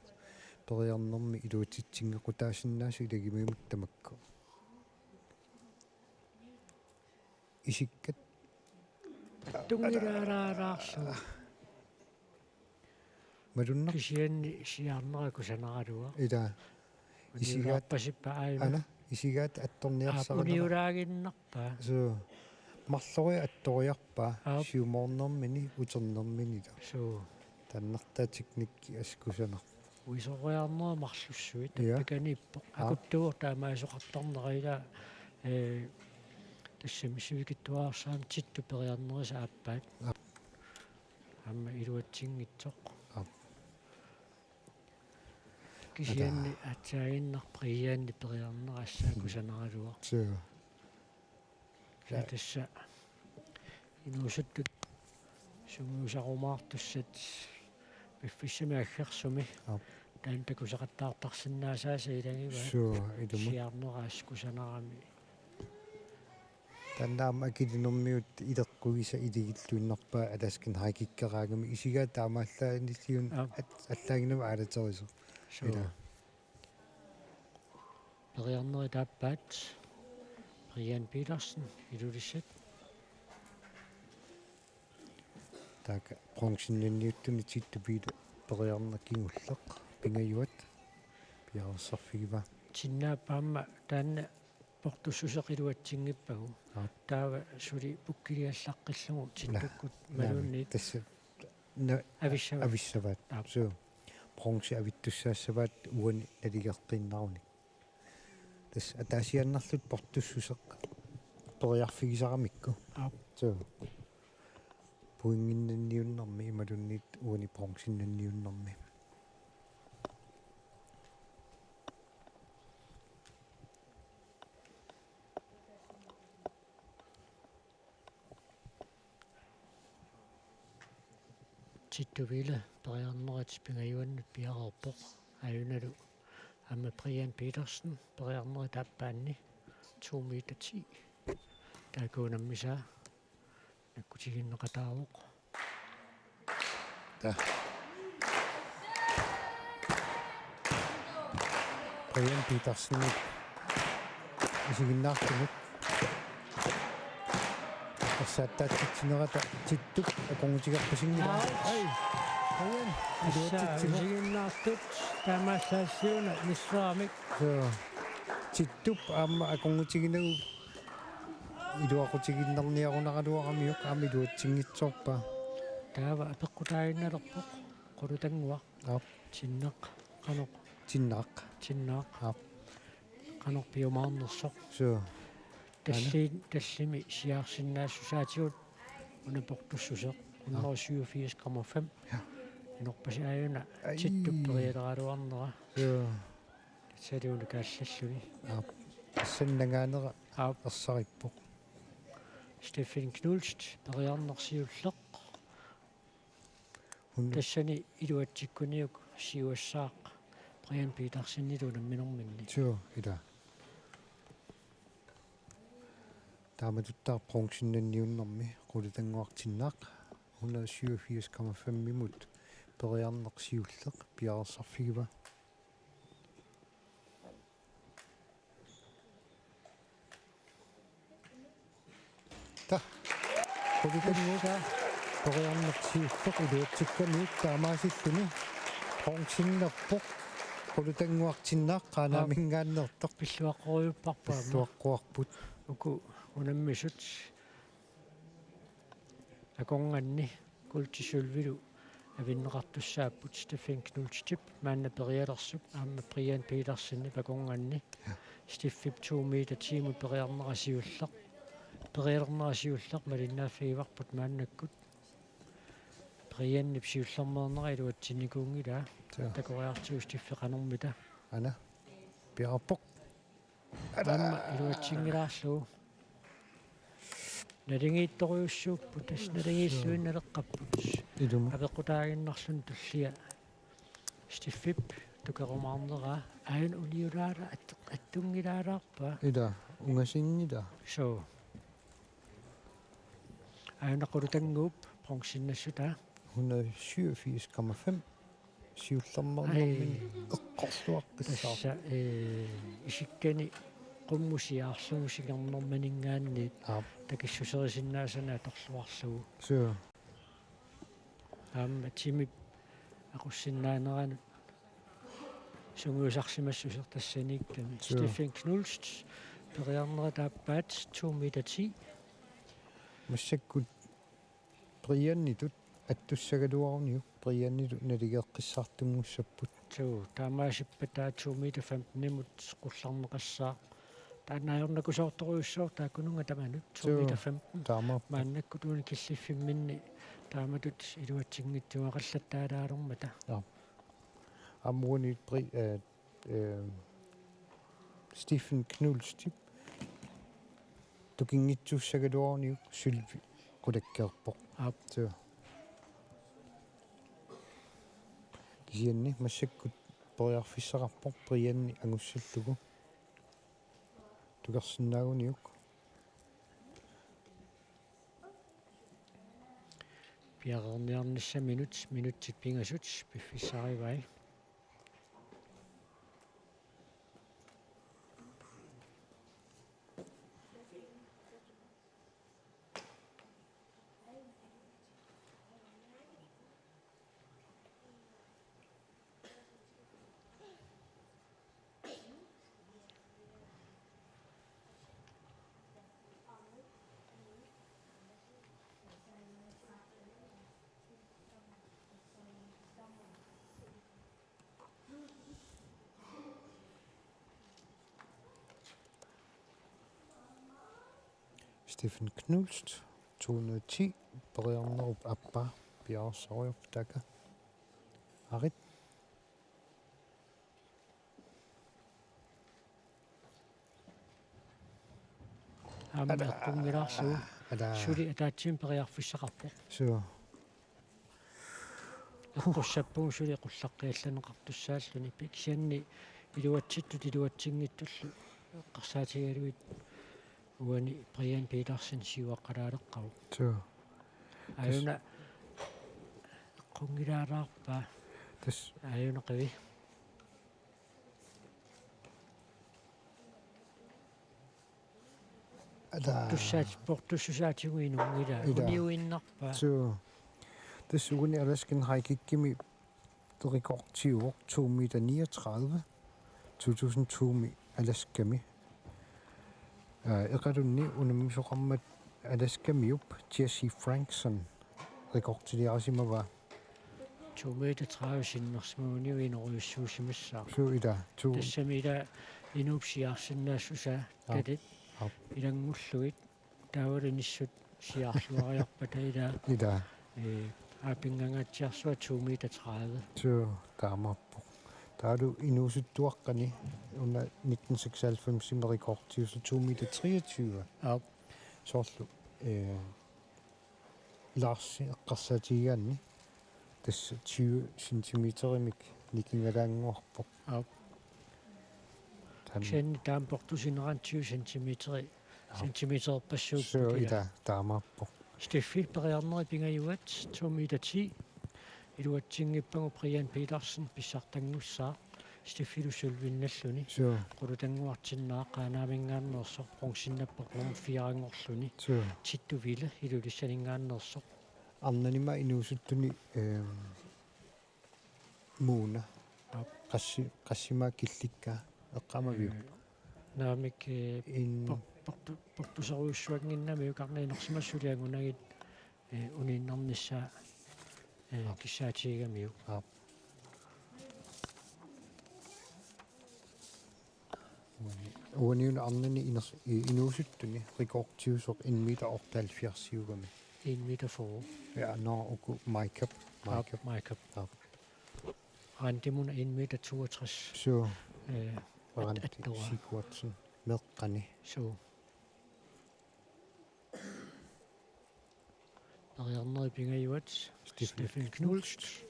periarnermi iluatsitsinngikkaluarsinnaasut ilagimmiut tamakku. Isikkat. Tungilaalaalaarlu. Malunnaq. Kisianni siaarnera kusanaraluaq. Ilaa. Isigaat. Uniulaarpasippa aajuna. Ana, isigaat attorniarsaralera. Aap, uniulaaginnarpaa. Suu. Marloriarpaa attoriarpaa. Aap. Siumoornermini, uternermini. Suu. Taannartaa teknikki askusanaq. Uisoriarnerit marlussuit. Ja. Tappikaniippoq. Aap. Akuttuvoq taamaasoqartarnera ilaa, ee, tassami sivikitsuararsuarmi Tittup periarnerisa aappaat. Aap. Aamma iluatsinngitsoq. Aap. Kisianni ataa. Aatsaaginnarpoq Brianip periarnera assaa kusanaraluaq. Suu. Sa tassa inuusuttut sungiusarumaartussat piffissami aggersumi. Aap. Taanna takusaqattaartarsinnaasaasa ilagivaat. Suu, ilumut. Siaarnera assaa kusanarami. Taanna aamma akilinermiut ileqquisa iligilluinnarpaa Alaskan High Kickeraangami isigaat taamaallaanilluunniit. Aap. At-, allaaginnami aalaterisoq. Suu. Ilaa. Periarnerit aappaat. Brian Petersen, Ilulissat. Taakku bronzeniunniuttuni Tittup periarneq kingulleq pingajuat piareersarfigivaa. Tinnaap aamma taanna portussuseq iluatsinngippagu. Aap. Taava suli pukkiliallaqqillugu Tittukkut. Naa, maluunniit. Tassa na-, avissavaat. Avissavaat. Aap. Suu. Bronze avittussaassavaat uani naligeqqiinnarunik. Tassa ataasiaannarluta portussuseq periarfigisaramikku. Aap. Suu. Pointinnanniunnermi imaluunniit uani bronzeniunnermi. Tittup periarnerit pingajuannut piareerpoq. Aajunalu aamma Brian Petersen periarnerit aappaanni to meter ti. Taakku unammisaat nakkutigineqataavoq. Taa. Brian Petersen. Isiginnaartunut. Ersaattaatsitsinerata Tittup akornutigerpasinngilaa. Aap. Ai. Brian. Tassa iluatsitsivoq. Isiginnaartut taamaallaat siuna missaamik. Suu. Tittup aamma akornutiginagu iluaqutigiinnarniarunaraluaramiuk aamma iluatsinngitsoorpaa. Taava apeqqutaaginnalerpoq Qulutannguaq. Aap. Tinnaq. Qanoq. Tinnaq. Tinnaq. Aap. Qanoq piumaarnersoq. Suu. Talli-, tallimi siaarsinnaassusaatigut una portussuseq. Aap. Hundrede syvogfirs komma fem. Ja. Inorpassi aajuna. Ai. Tittup perialeraluarnera. Suu. Saliuna kaallalluni. Aap. Tassanngaanera. Aap. Ersarippoq. Steffen Knust, periarneq siulleq. Hun- Tassani iluatsikkuniuk siuassaaq Brian Petersenilu unamminerminni. Suu, ilaa. Taamatuttaaq bronzeniunnermi Qulutannguaq Tinnaq hundrede syvogfirs komma fem-imut periarneq siulleq piareersarfigivaa. Taa. Qulutannguaq periarneq siulleq iluatsikkamiuk taamaasilluni bronzeniippoq Qulutannguaq Tinnaq Qaanaaminngaanneersoq. Pilluaqqorujupparput aamma. Pilluaqquarput. Uku unammisut akornanni guld til sølvilu avinneqartussaapput Steffen Knudtip maanna perialersup aamma Brian Petersenip akornanni. Ja. Steffip to meter ti-mut periarnera siulleq. Periarnera siulleq malinnaaffigivarput maannakkut. Brianip siullermeernera iluatsinnikuunngilaa. Ja. Takoriartigu Steffi qanormita. Ana. Piareerpoq. Aamma iluatsinngilaarlugu. Naligiittorujussuupput, tassa naligiilluinnaleqqapput. Ilumut. Apeqqutaaginnarluni tullia Steffip tukerumaarneraa Aajuna uniulaara at-, attunngilaaraarpaa. Ila, ungasinngila. Suu. Aajuna Qulutannguup bronzennassut taa. Hundrede syvogfirs komma fem. Siullermeernermini Ai. Eqqorluaqqissaaq. Tassa, eh, isikkani qummusiaarlugu singernermaninngaanniit Aap. Takissuserisinnaasannik atorluarlugu. Suu. Aamma timip aqussinnaaneranut sungiusarsimassuseq tassaniikkami. Suu. Steffen Knust, periarnerat aappaat, to meter ti. Massakkut Briannitut attussagaluaruniuk, Briannitut naligeeqqissaartunngussapput. Suu, taamaasippat taava to meter femtenimut qullarneqassaaq. Taanna ajornakusoortorujussuaq taakkununnga tamanut, Suu, to meter femten. Taamaappoq. Maannakkut uani killiffimminni taamatut iluatsinngitsuaqallattaalaalermata. Aap. Aamma uani Bri-, eh, eh, Steffen Knustip tukinngitsuussagaluaruniuk sølvi qulakkeerpoq. Aap. Suu. Kisianni massakkut periarfissaqarpoq Brianni angussallugu. Tukersinnaaguniuk. Piareerniarnissaminut minutsit pingasut piffissarivai. Steffen Knust, to hundrede og ti, periarnerup aappaa, piareersarujorpoq taakku. Arit. Aamma Ala, eqqunngilaarsuu. Ala. Suli ataatsimik periarfissaqarpoq. Suu. Eqqussappugut suli qullaqqiallanneqartussaalluni. Kisianni iluatsittut iluatsinngitsullu eqqarsaatigalugit uani Brian Petersen siuaqqalaaleqqavoq. Suu. Aajuna eqqunngilaalaarpaa. Tassa. Aajuna qivi. Ala. Portussaat-, portussusaatigut inunngilaa. Ila. Uniuinnarpaa. Suu. Tassa uani Alaskan High Kickimi rekordiuvoq to meter niogtredive. To tusind to-mi Alaskami. Aa, eqalunni unammisoqarmat Alaskamiup Jesse Frankson rekordiliarisimavaa. To meter tredive sinnersimaguniuk inorujussuusimassaaq. Suu ila, to. Tassami ila inuup siaarsinnaassusaa Aap. Katit Aap. Ilanngullugit taavalu inissut siaarluariarpata ila. Ila. Eh, aapinngangaatsiarsuaq to meter tredive. Suu, taamaappoq. Taavalu inuusuttuaqqani una nitten seksoghalvfems-imi rekordiusoq to meter treogtyve. Aap. Soorlu, eh, Larsi eqqarsaatigigaanni tassa tyve centimeterimik nikingalaannguarpoq. Aap. Taanna. Kisianni taama portusinerani tyve centimeteri, Aap. Centimetererpassuupput. Suu, ila. Ila, taamaappoq. Steffi periarnerit pingajuat, to meter ti. Iluatsinngippagu Brian Petersen pissartanngussaaq. Steffilu sølvinnalluni. Suu. Qulutannguartinnaaq Qaanaaminngaanneersoq, bronzennappoq nummer fire-nngorluni. Suu. Tittu Wille Ilulissaninngaanneersoq. Arnanimi inuusuttuni, ehm, Muuna. Aap. Qassi-, qassimaa killikkaa eqqaamaviuk? Eh, naamik, eh, In- por-, portu-, portuserujussuannginnamiuk arnat inersimasut suli angunagit, eh, uniinnarnissaa, eh, Aap. Kissaatigigamiuk. Aap. Uani-, uaniuna arnani iners-, i-, inuusuttuni rekordiusoq en meter otteoghalvfjerds-iugami. En meter fyrre. Ja, nå, uku Maikap, Aap, Maikap. Maikap. Aap. Randimuna en meter toogtres. Suu. Eh, at-, Randi attuaa. Sigurdsen. Meeqqani. Suu. Periarnerit pingajuat. Steffen Steffen Knust. Knust.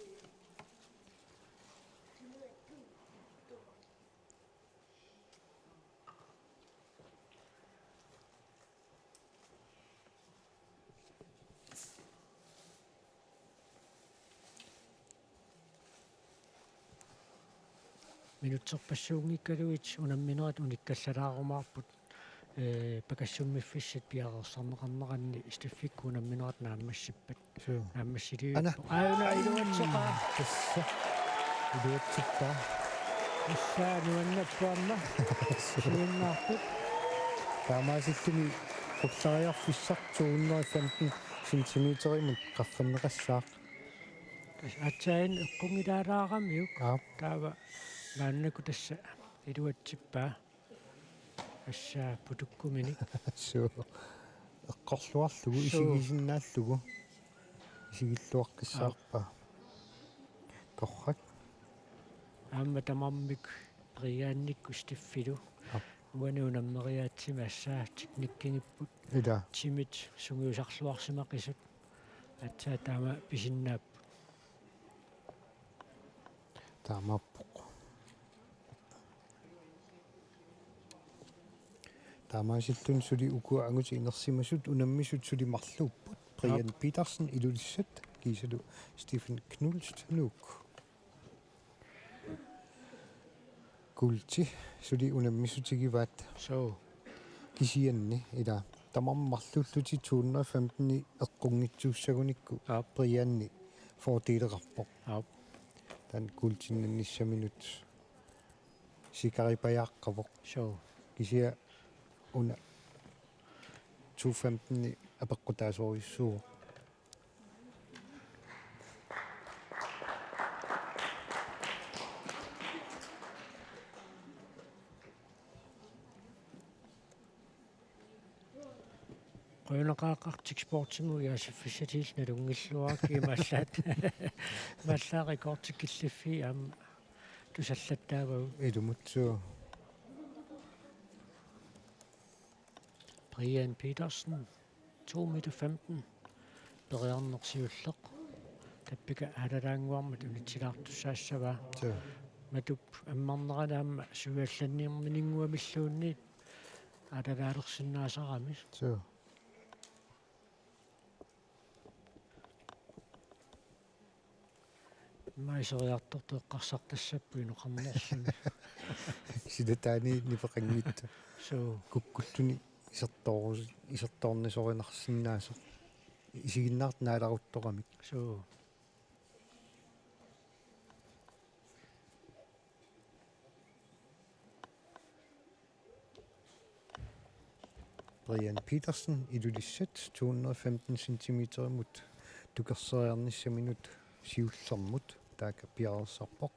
Minutserpassuunngikkaluit unamminerat unikkallalaarumaarput, ee, pakassummiffiit piareersarneqarneranni Steffikkut unamminerat naammassippat. Suu. Naammassiliivipput. Ana. Aajuna iluatseqaa. Tassa. Iluatsippaa. Tassa nuannerpoq aamma. Suu. Siunnaarput. Taamaasilluni qullariarfissaq to hundrede femten centimeterimut qaffanneqassaaq. Tassa aatsaat eqqunngilaalaaramiuk. Aap. Taava maannakkut tassa iluatsippaa. Tassa putukkuminik. Suu. Eqqorluarlugu. Suu. Isigisinnaallugu. Isigilluaqqissaarpaa. Torrak. Aamma tamarmik Brianikkut Steffilu. Aap. Uani unammeriaatsimi tassa teknikkigipput. Ila. Timit sungiusarluarsimaqisut. Aatsaat taama pisinnaapput. Taamaappoq. Taamaasilluni suli uku angutit inersimasut unammisut suli marluupput. Brian Aap. Petersen Ilulissat kiisalu Stephen Knust Nuuk. Kuulti suli unammissutigivaat. Suu. Kisianni ila tamarmik marluullutik to hundrede femten eqqunngitsuussagunikku. Aap. Brianni fordeleqarpoq. Aap. Taanna kuultinnannissaminut sikaripajaaqqavoq. Suu. Kisianni una to femten apeqqutaasorujussuuvoq. Qujanaqaaq Arctic Sportsimut ujaasiffissatigut nalunngilluarakku imaallaat. Imaallaat rekordit killiffii aamma tusallattaavagut. Ilumut suu. Brian Petersen, to meter femten. Periarneq siulleq. Tappika aalalaannguarmat unitsilaartussaassavaa. Suu. Matup ammarnerani aamma suiallanniarminnguamilluunniit aalalaalersinnaasarami. Suu. Immaqa iseriartortut eqqarsartassapput inoqarnerluni. Silataani nipeqanngitsoq. Suu. Kukkulluni isertoorus-, isertoornisorinarsinnaasoq. Isiginnaartut naaleruttoramik. Suu. Brian Petersen Ilulissat to hundrede femten centimeterimut tukerseriarnissaminut siullermut taakku piareersarpoq.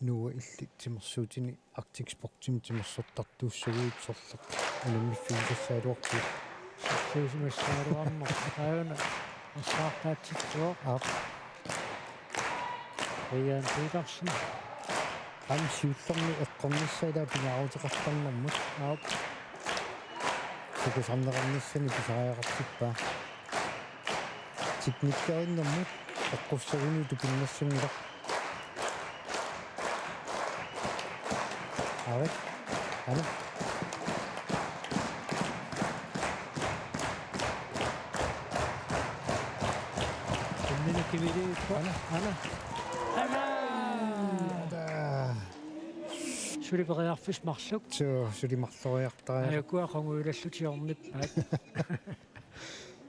Noah, illit timersuutini Arctic Sportimi timersortartuussaguit sorleq unammiffigisassagaluarpiuk? Sorliusimassagaluarneq. Aajuna ersaartaatsittuuvoq. Aap. Brian Petersen. Aamma siullermik eqqornissaa ilaa pingaaruteqartarnermut. Aap. Takusarneqarnissani pisariaqartippaa. Teknikkerinnermut eqqussagunik tupinnassanngilaq. Arit. Ana. Immini kiviliippoq. Ana. Ana. Ana. Ada. Suli periarfissaq marluk. Suu, suli marloriartariaqarpoq. Ajukua qanguilallutik ornippaat.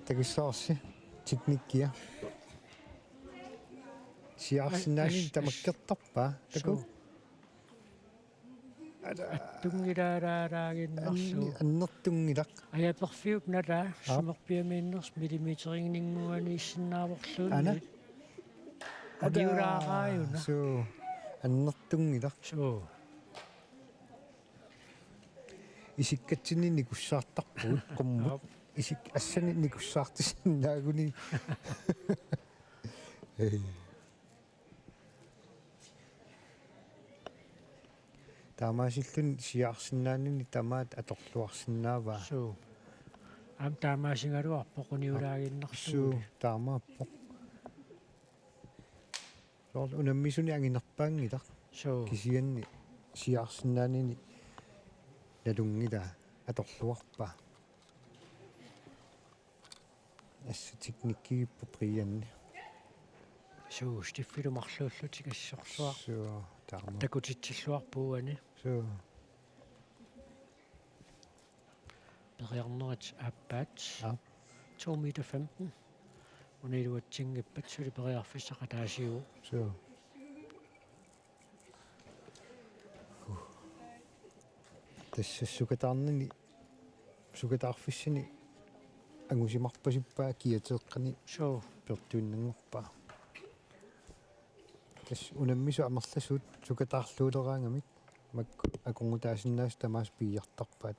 Takussavarsi teknikkia. Siaarsinnaaneq. As-, as-, tamakkertarpaa. Taku. Suu. Ada. Attunngilaaraaginnarlu. Anni-, annertunngilaq. Ajaperfiup nalaa. Aap. Sumerpiamiinnersoq millimeterinnguaniissinnaavorluunniit. Ana. Ada. Aniulaaraajuna. Suu. Annertunngilaq. Suu. Isikkatsinni nikussaartarpugut qummut. Aap. Isik-, assani nikussaartisinnaaguni. Ei. Taamaasilluni siaarsinnaanini tamaat atorluarsinnaavaa. Suu. Aamma taamaasigaluarpoq uniulaaginnarlugulu. Suu, taamaappoq. Soorlu unammisuni anginerpaanngilaq. Suu. Kisianni siaarsinnaanini nalunngilaa atorluarpaa. Assut teknikkigipput Brianni. Suu, stiffilu marluullutik assorsuaq. Suu, taama. Takutitsilluarpoq uani. Suu. Periarnerit aappaat. Aap. To meter femten. Una iluatsinngippat suli periarfissaq ataasiuvoq. Suu. Tassa sukataarnini, sukataarfissani angusimarpasippaa kiateeqqani. Suu. Pertuinnanngorpaa. Tassa unammisut amerlasuut sukataarluuleraangamik makku akornutaasinnaasut tamaasa piiartarpaat.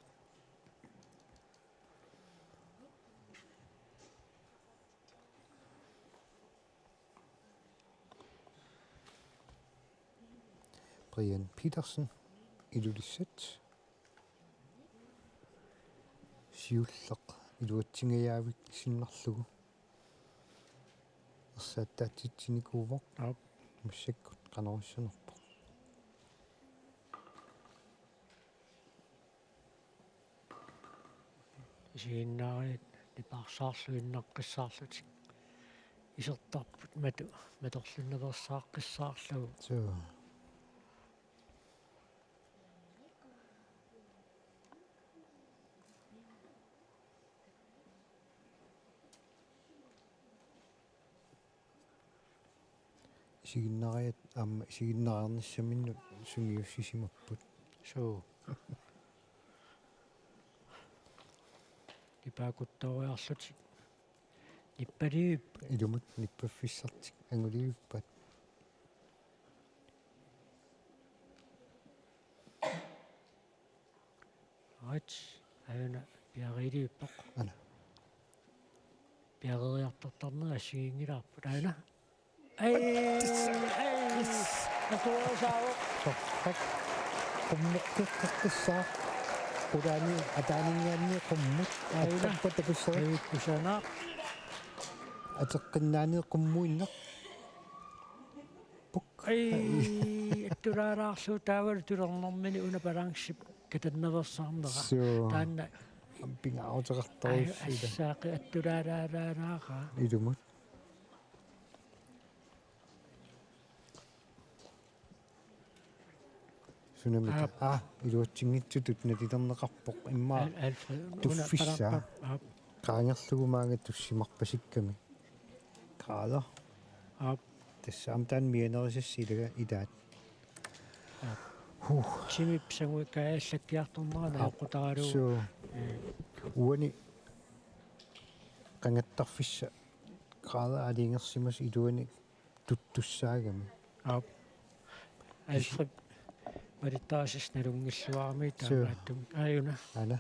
Brian Petersen, Ilulissat. Siulleq iluatsingajavissinnarlugu. Ersaattaatsitsinikuuvoq. Aap. Massakkut qanoq issanerpoq. Isiginnaariat nipaarsaarluinnaqqissaarlutik. Isertarput matu, matorlunnaveersaaqqissaarlugu. Suu. Isiginnaariat aamma isiginnaarnissaminnut sungiussisimapput. Suu. Nipaakuttooriarlutik. Nippaliivippat. Ilumut nippaffissartik angulivippat. Ait, aajuna piareerivippoq. Ana. Piareeriartortarnerit assigiinngilaarput. Aajuna. Ai, ai. Atuasaavoq. Torrak. Qummuqqeqqissaaq. Qulaani ataaninngaanniit qummut. Aajuna. Attarpat takussavat. Ai, kusanaq. Ateqqinnaaniit qummuinnaq. Puk. Ai, attulaalaarlugu taavalu tulernermini una balancep katannaveersaarnera. Suu. Taanna. Pingaaruteqartorujussuuvoq. Ai, assaaqi attulaalaalaalaaqaa. Ilumut. Sunamita. Aap. Aa, iluatsinngitsutut nalilerneqarpoq immaqa. Al-, Alfred, una tuffissaa. Palappa-, aap. Qaangerlugu maanga tussimarpasikkami. Grader. Aap. Tassa aamma taanna mianerisassi ilaga ilaat. Aap. Huh. Timip sanguikkaa allakkiartornera. Aap. Najoqqutaralugu. Suu. Mm. Uani qangattarfissat grader aalajangersimasut iluani tuttussaagami. Aap. Alfred malittarisassaq nalunngilluarami. Suu. Taamaattumik. Aajuna. Ana.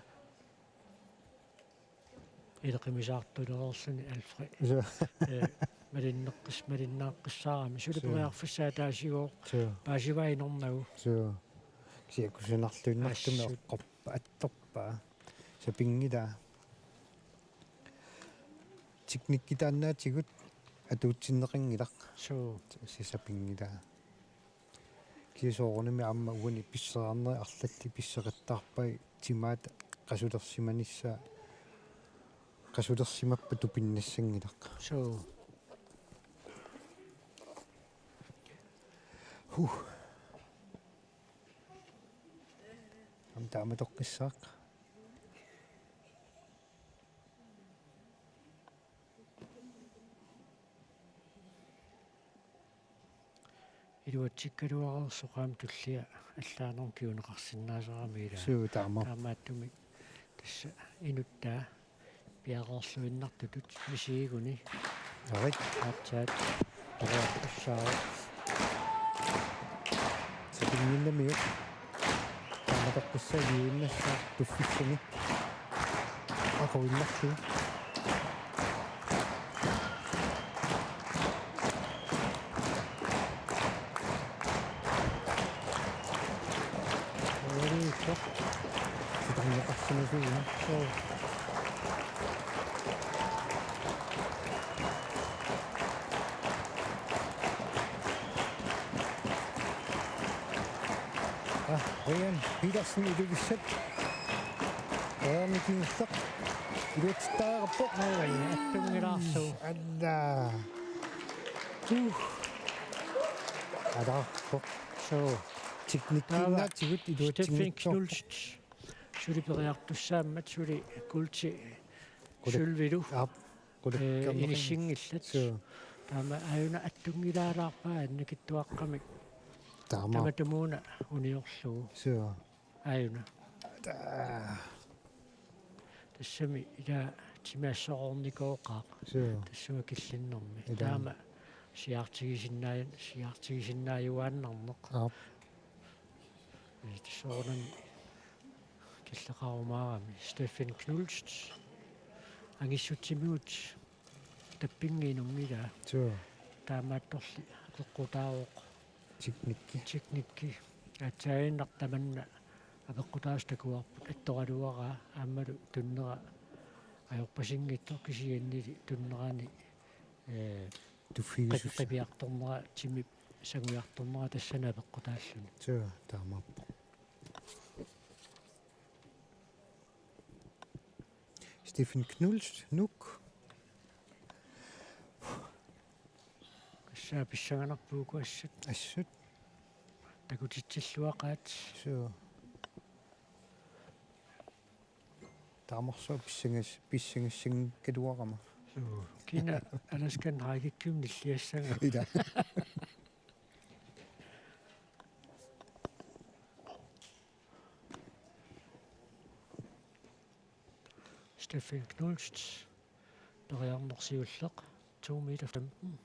Ileqimisaartulereerluni Alfred. Suu. Ee, malinneqqis-, malinnaaqqissaarami. Suu. Suli periarfissaq ataasiuvoq. Suu. Paasivaa inornagu. Suu. Kisianni kusanarluinnartumik. Assut. Eqqorpaa, attorpaa. Sapinngilaa. Teknikki taannaatigut atuutsinneqanngilaq. Suu. Sisapinngilaa. Kisianni soorunami aamma uani pisseraarnerit arlallit pisseqattaarpai timaata qasulersimanissaa, qasulersimappat tupinnassanngilaq. Suu. Huh. Aamma taamatoqqissaaq. Iluatsikkaluareersoq aamma tullia allaanermut kiuneqarsinnaasarami ilaa. Suu, taama. Taamaattumik tassa inuttaa piareerluinnartutut misigiguni. Arit. Aatsaat periarfissaavoq. Sapinnginnamiuk. Taamatoqqissaaq iliuinnassaaq tuffissani. Aquinnarlugu. Sumisiu. Suu. Ah, Brian Petersen Ilulissat. Brian Petersen. Iluatsittariaqarpoq. Ai, attunngilaarlugu. Alla. Tuh. Alarpoq. Suu. Teknikkiinnaatigut iluatsinngitsoorpoq. Steffen Knust. Suli periartussaammat suli kuulti Kulik-, sølvilu. Aap, ee, kulikkerneqin-, inissinngillat. Suu. Taama aajuna attunngilaalaarpaa annakittuaqqamik. Taama. Tamatumuuna uniorlugu. Suu. Aajuna. Ta-, tassami ila timaassoqarnikooqaaq. Suu. Tassuma killinnermi. Ila. Taama siaartigisinnaaj-, siaartigisinnaajunnaarneq. Aap. Ee, soorunami killeqarumaarami Steffen Knust angissutsimigut tappinngilaq. Suu. Taamaattorli apeqqutaavoq. Teknikki. Teknikki. Aatsaaginnaq tamanna apeqqutaasut takuarput attoraluaraa aammalu tunnera ajorpasinngitsoq kisiannili tunnerani, ee, tuffigisus-, qip-, qipiartornera, timip sangujartornera tassani apeqqutaalluni. Suu, taamaappoq. Steffen Knust, Nuuk. Tassa pissanganarpoq uku assut. Assut. Takutitsilluaqaat. Suu. Taamarsuaq pissangas-, pissangassanngikkaluarama. Suu. Kina Alaskan High Kickimi nilliassagama. Ila. Steffen Knust, periarneq siulleq, to meter femten.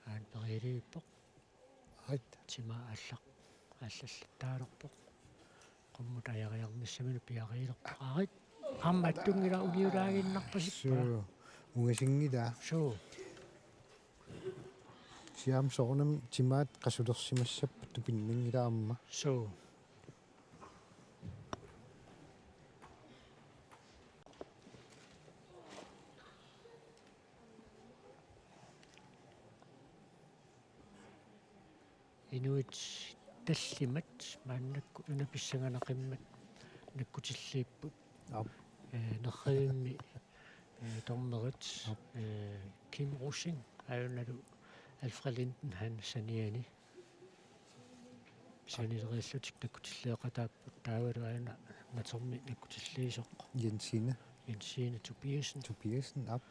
Aana periarpoq. Ait. Timaa aallaq. Aallallattaalerpoq. Qummut ajariarnissaminut piariilerpoq. Ait. Aamma attunngilara uniulaaginnarpasippaa. Suu. Ungasinngilaa. Suu. Siam soorunami timaat qasulersimassappat tupinnanngilaq aamma. Suu. Inuit tallimat maannakkut una pissanganaqimmat nakkutilliipput. Aap. Ee, nerrivimmi, ee, dommerit, aap, ee, Kim Rosing, aajunalu Alfred Lindenhann saniani. Sanileriallutik nakkutilleeqataapput taavalu aana natermi nakkutilliisoq. Jensine. Jensine Tobiassen. Tobiassen, aap.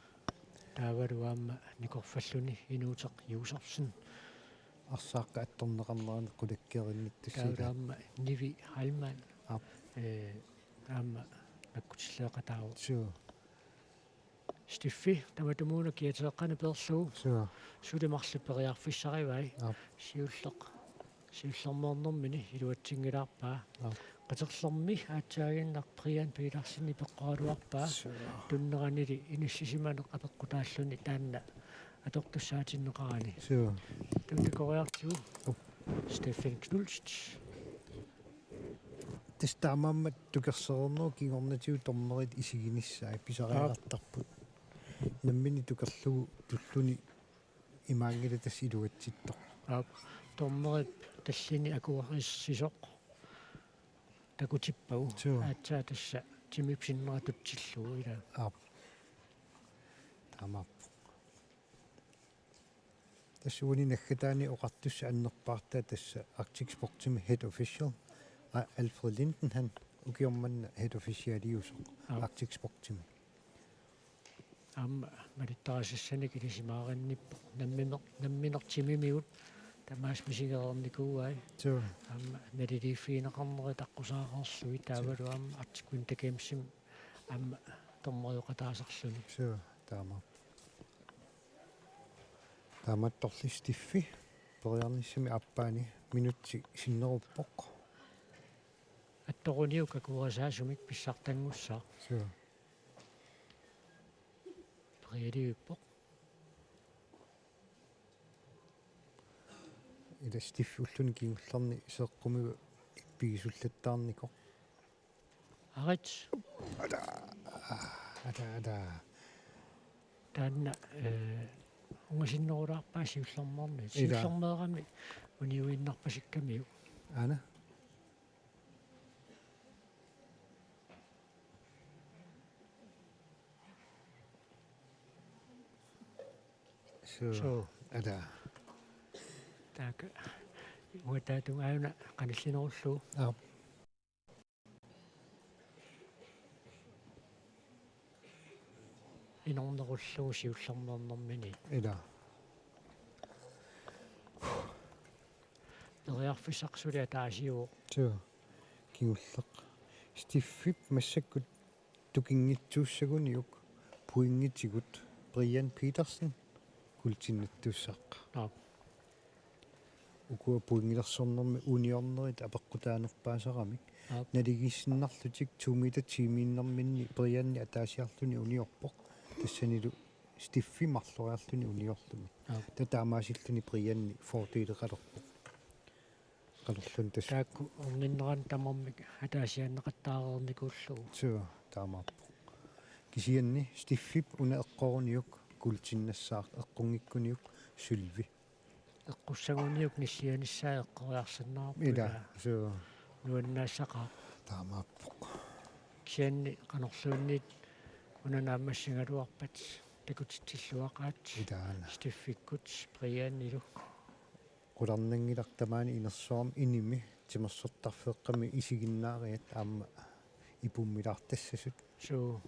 Taavalu aamma nikorfalluni Inuuteq Josefsen. Arsaaqqat attorneqarneranni qulakkeerinnittussat. Taavalu aamma Nivi Heilmann. Aap. Ee, aamma nakkutilleeqataavoq. Suu. Steffi, tamatumuuna kiateeqqani peerlugu. Suu. Suli marluk periarfissarivai. Aap. Siulleq. Siullermeernermini iluatsinngilaarpaa. Aap. Qiterlermi aatsaaginnaq Brian Petersen peqqoraluarpaa. Suu. Tunneranili inissisimaneq apeqqutaalluni taanna atortussaatinneqarani. Suu. Tuutikoriartigu. Up. Steffen Knust. Tassa taamaammat tukersereernerup kingornatigut dommerit isiginissaat pisariaqartarput. Nammineq tukerlugu tulluni imaanngilaq tassa iluatsittoq. Aap, dommerip tallini akuersisoq takutippagu. Suu. Aatsaat tassa timip sinnera tutsillugu ilaa. Aap. Taamaappoq. Tassa uani naggataani oqartussat annerpaartaat tassa Arctic Sportsimi head official, a-, Alfred Lindenhann, ukioq manna head officialiusoq. Aap. Arctic Sportsimi. Aamma malittarisassarnik ilisimaarinnipput nammineq, nammineq timimigut tamaasa misigereernikuuai. Suu. Aamma naliliiffigineqarnerit aqqusaarlugit taavalu aamma Arctic Winter Gamesimi aamma dommerioqataasarluni. Suu, taamaappoq. Taamaattorli Steffi periarnissami aappaani minutsi sinneruppoq. Attoruniuk akuerisaasumik pissartanngussaaq. Suu. Periarivippoq. Ila Steffi ulluni kingullerni seeqqumiva ippigisullattaarnikoq. Arit. Ada, ada, ada. Taanna, eh, ungasinnerulaarpaa siullermeernermi. Ila. Siullermeerami uniuinnarpasikkamiuk. Aana. Suu. Suu. Ada. Taakku. Uataatungaajuna qanillinerullugu. Aap. Inornerullugu siullermeernermini. Ila. Periarfissaq suli ataasiuvoq. Suu. Kingulleq. Steffip massakkut tukinngitsuussaguniuk pointigut Brian Petersen kuultinnattuussaaq. Aap. Ukua pointilersornermi uniornerit apeqqutaanerpaasaramik. Aap. Naligiissinnarlutik to meter ti-miinnerminni Brianni ataasiarluni uniorpoq. Tassanilu Steffi marloriarluni uniorluni. Aap. Taava taamaasilluni Brianni fordeleqalerpoq. Qalerluni tassa. Taakku orninnerani tamarmik ataasiaanneqattaareernikuullugu. Suu, taamaappoq. Kisianni Steffip una eqqoruniuk kuultinnassaaq, eqqunngikkuniuk sølvi. Eqqussaguniuk nillianissaa eqqoriarsinnaarpoq. Ila, ila. Suu. Nuannaassaqaaq. Taamaappoq. Kisianni qanorluunniit una naammassigaluarpat takutitsilluaqaat. Ila aana. Steffikkut Brianilu. Qularnanngilaq tamaani inersuarmi inimi timersortarfeeqqami isiginnaariat aamma ipummilaartassasut. Suu.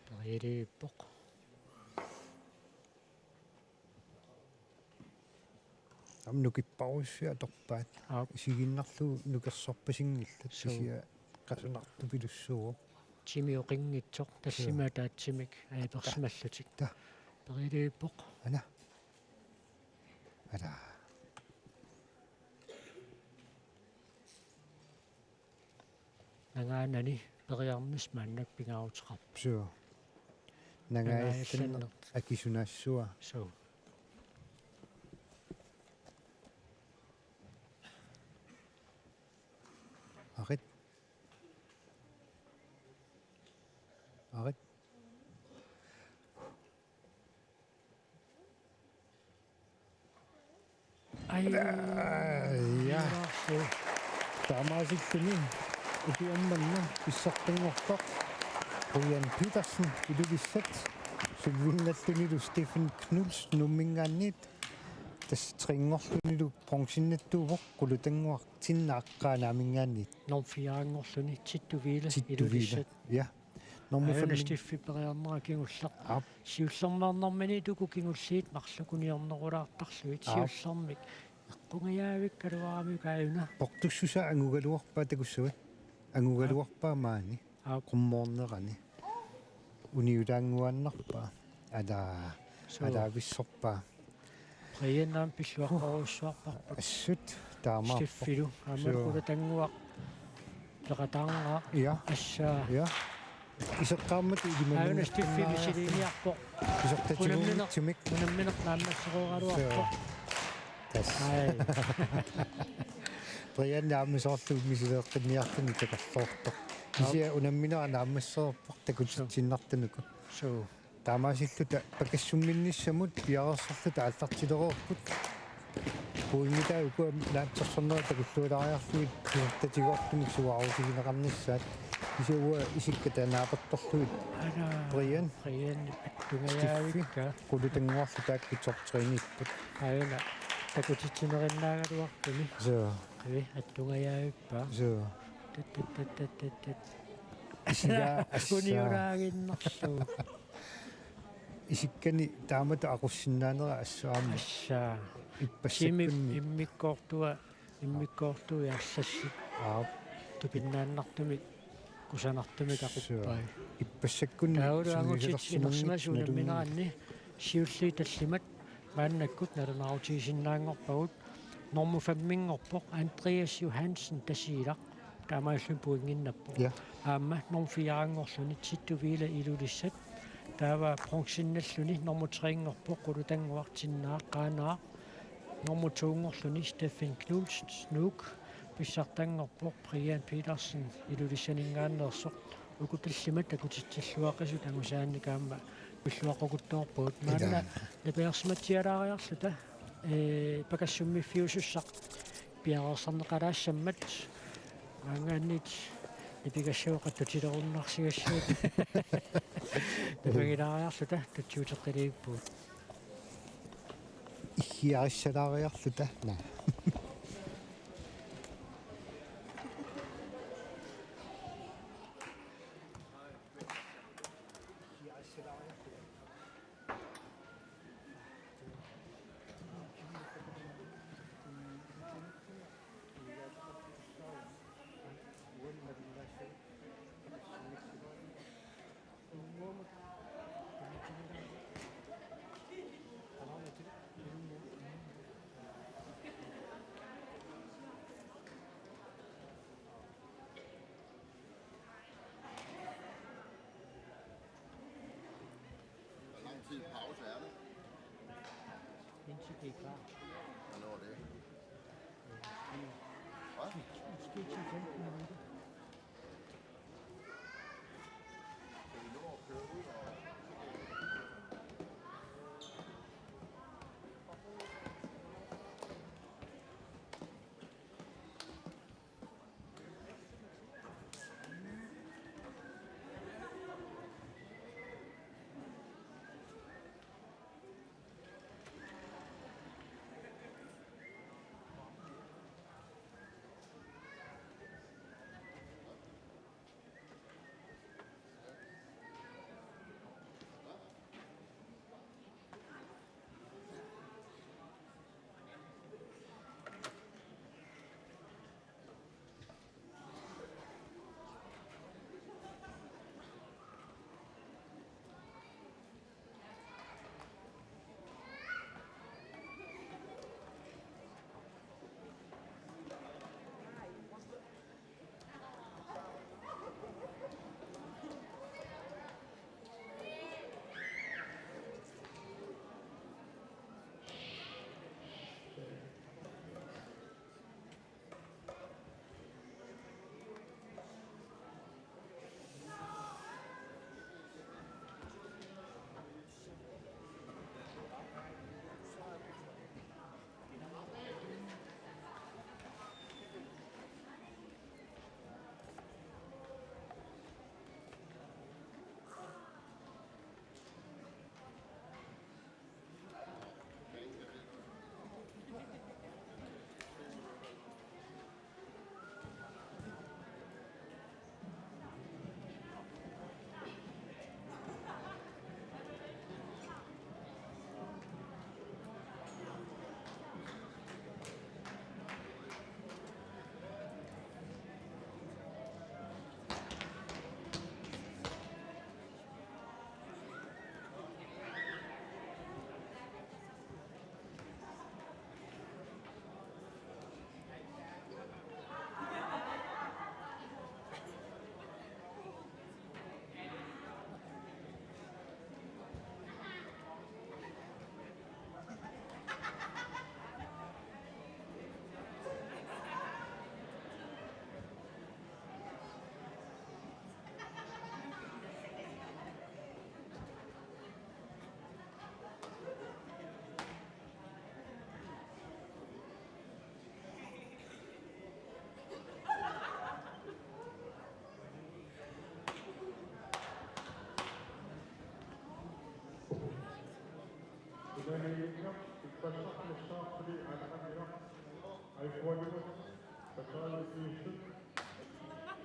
Periarivippoq. Aamma nukipparujussuit atorpaat. Aap. Isiginnarlugu nukersorpasinngillat. Suu. Kisianni qasunartupilussuuvoq. Timi oqinngitsoq, suu, tassami ataatsimik ajapersimallutik. Ta. Periarivippoq. Aana. Ada. Nangaanani periarnissaq maannakkut pingaaruteqarpoq. Suu. Nangaajallanneq. Nangaajallanneq akisunaassua. Suu. Arit. Arit. Ai. Aa, ja. Suu. Taamaasilluni ukioq manna pissartanngortoq Brian Petersen Ilulissat sølviinnarlunilu Steffen Knuds Nuumminngaanniit, tassa trinngorlunilu bronzennattuuvoq Qulutannguaq Tinna Aqqaa Naamminngaanniit. Norm fire-nngorluni Tittu Viile. Tittu Viile. Ilulissat. Ja. Norm fem. Aajuna Steffi periarnera kingulleq. Aap. Siullermeernerminiit uku kingulliit marluk uniornerulaartarlugit. Aap. Siullermik eqqungajaavikkaluaramik aajuna. Portussusaa angugaluarpaa takussavat. Angugaluarpaa maani. Aap. Qummoornerani. Uniulaannguaannarpaa. Ada. Suu. Adaavissorpaa. Brian aamma pilluaqqorujussuarparput. Assut, taamaappoq. Steffilu aamma. Suu. Qulutannguaq peqataarnera. Ja. Assaa. Ja. Iseqqaarmat ilimaminnaartunngaariarluni. Aajuna Steffi misiliiniarpoq. Pisortatigoornitsumik. Unammineq, unammineq naammassereeraluarpoq. Suu. Tassa. Ai. Brian aamma soorlu misileeqqinniarluni takorloortoq. Kisianni unamminera naammassereerpoq takutitsiinnartunuku. Suu. Taamaasilluta pakassumminnissamut piareersorluta aallartilereerput. Pointitaa ukua naatsorsornerat takullualaariarlugit pisortatigoortumik suaarutigineqarnissaat. Kisianni uanga isikka taanna naapertorlugit. Aana. Brian. Brian, Steffi, attuungajaavikka. Qulutannguarlu taakku top tre-niipput. Aajuna takutitsinerinnaagaluartumi. Suu. Qivi, attuungajaavippa. Suu. Tut, tut, tut. Isilaa, assaa. Uniulaaginnarlugu. Isikkani taamatut aqussinnaanera assut aamma. Assaa. Ippassakkut. Timi immikkoortua, immikkoortui arlassi. Aap. Tupinnaannartumik, kusanartumik aquppai. Suu. Ippassakkut. Taavalu angutitsinni inersimasut unammineranni siulliit tallimat maannakkut nalunaarutigisinnaasorpagut. Nummer femminngorpoq Andreas Johansen Tasiilaq, taamaalilluni pointinnappoq. Ja. Aamma nummer firenngorluni Tittu Vila Ilulissat, taava bronzennalluni nummer trenngorpoq Qulutannguaq Tinnaaq Qaanaaq, nummer tonngorluni Steffen Knudsen Nuuk, pissartanngorpoq Brian Petersen Ilulissaninngaanneersoq. Uku tallimat takutitsilluaqisut angusaannik aamma pilluaqqukuttoorpugut. Maanna Ilaa. Napiarsimatsialaariarluta, ee, pakassummiffiusussaq piareersarneqalaassammat, maanngaanniit nipigassagut qatsutilerunnarsigassagut. Napangilaariarluta tatsiuteqqiliippugut. Iggiarissalaariarluta. Naa. Hvor lang tid pause er der? Indtil det er klar. Hvornår er det? Hvad? Måske ti femten minutter. Kan vi nå at køre ud og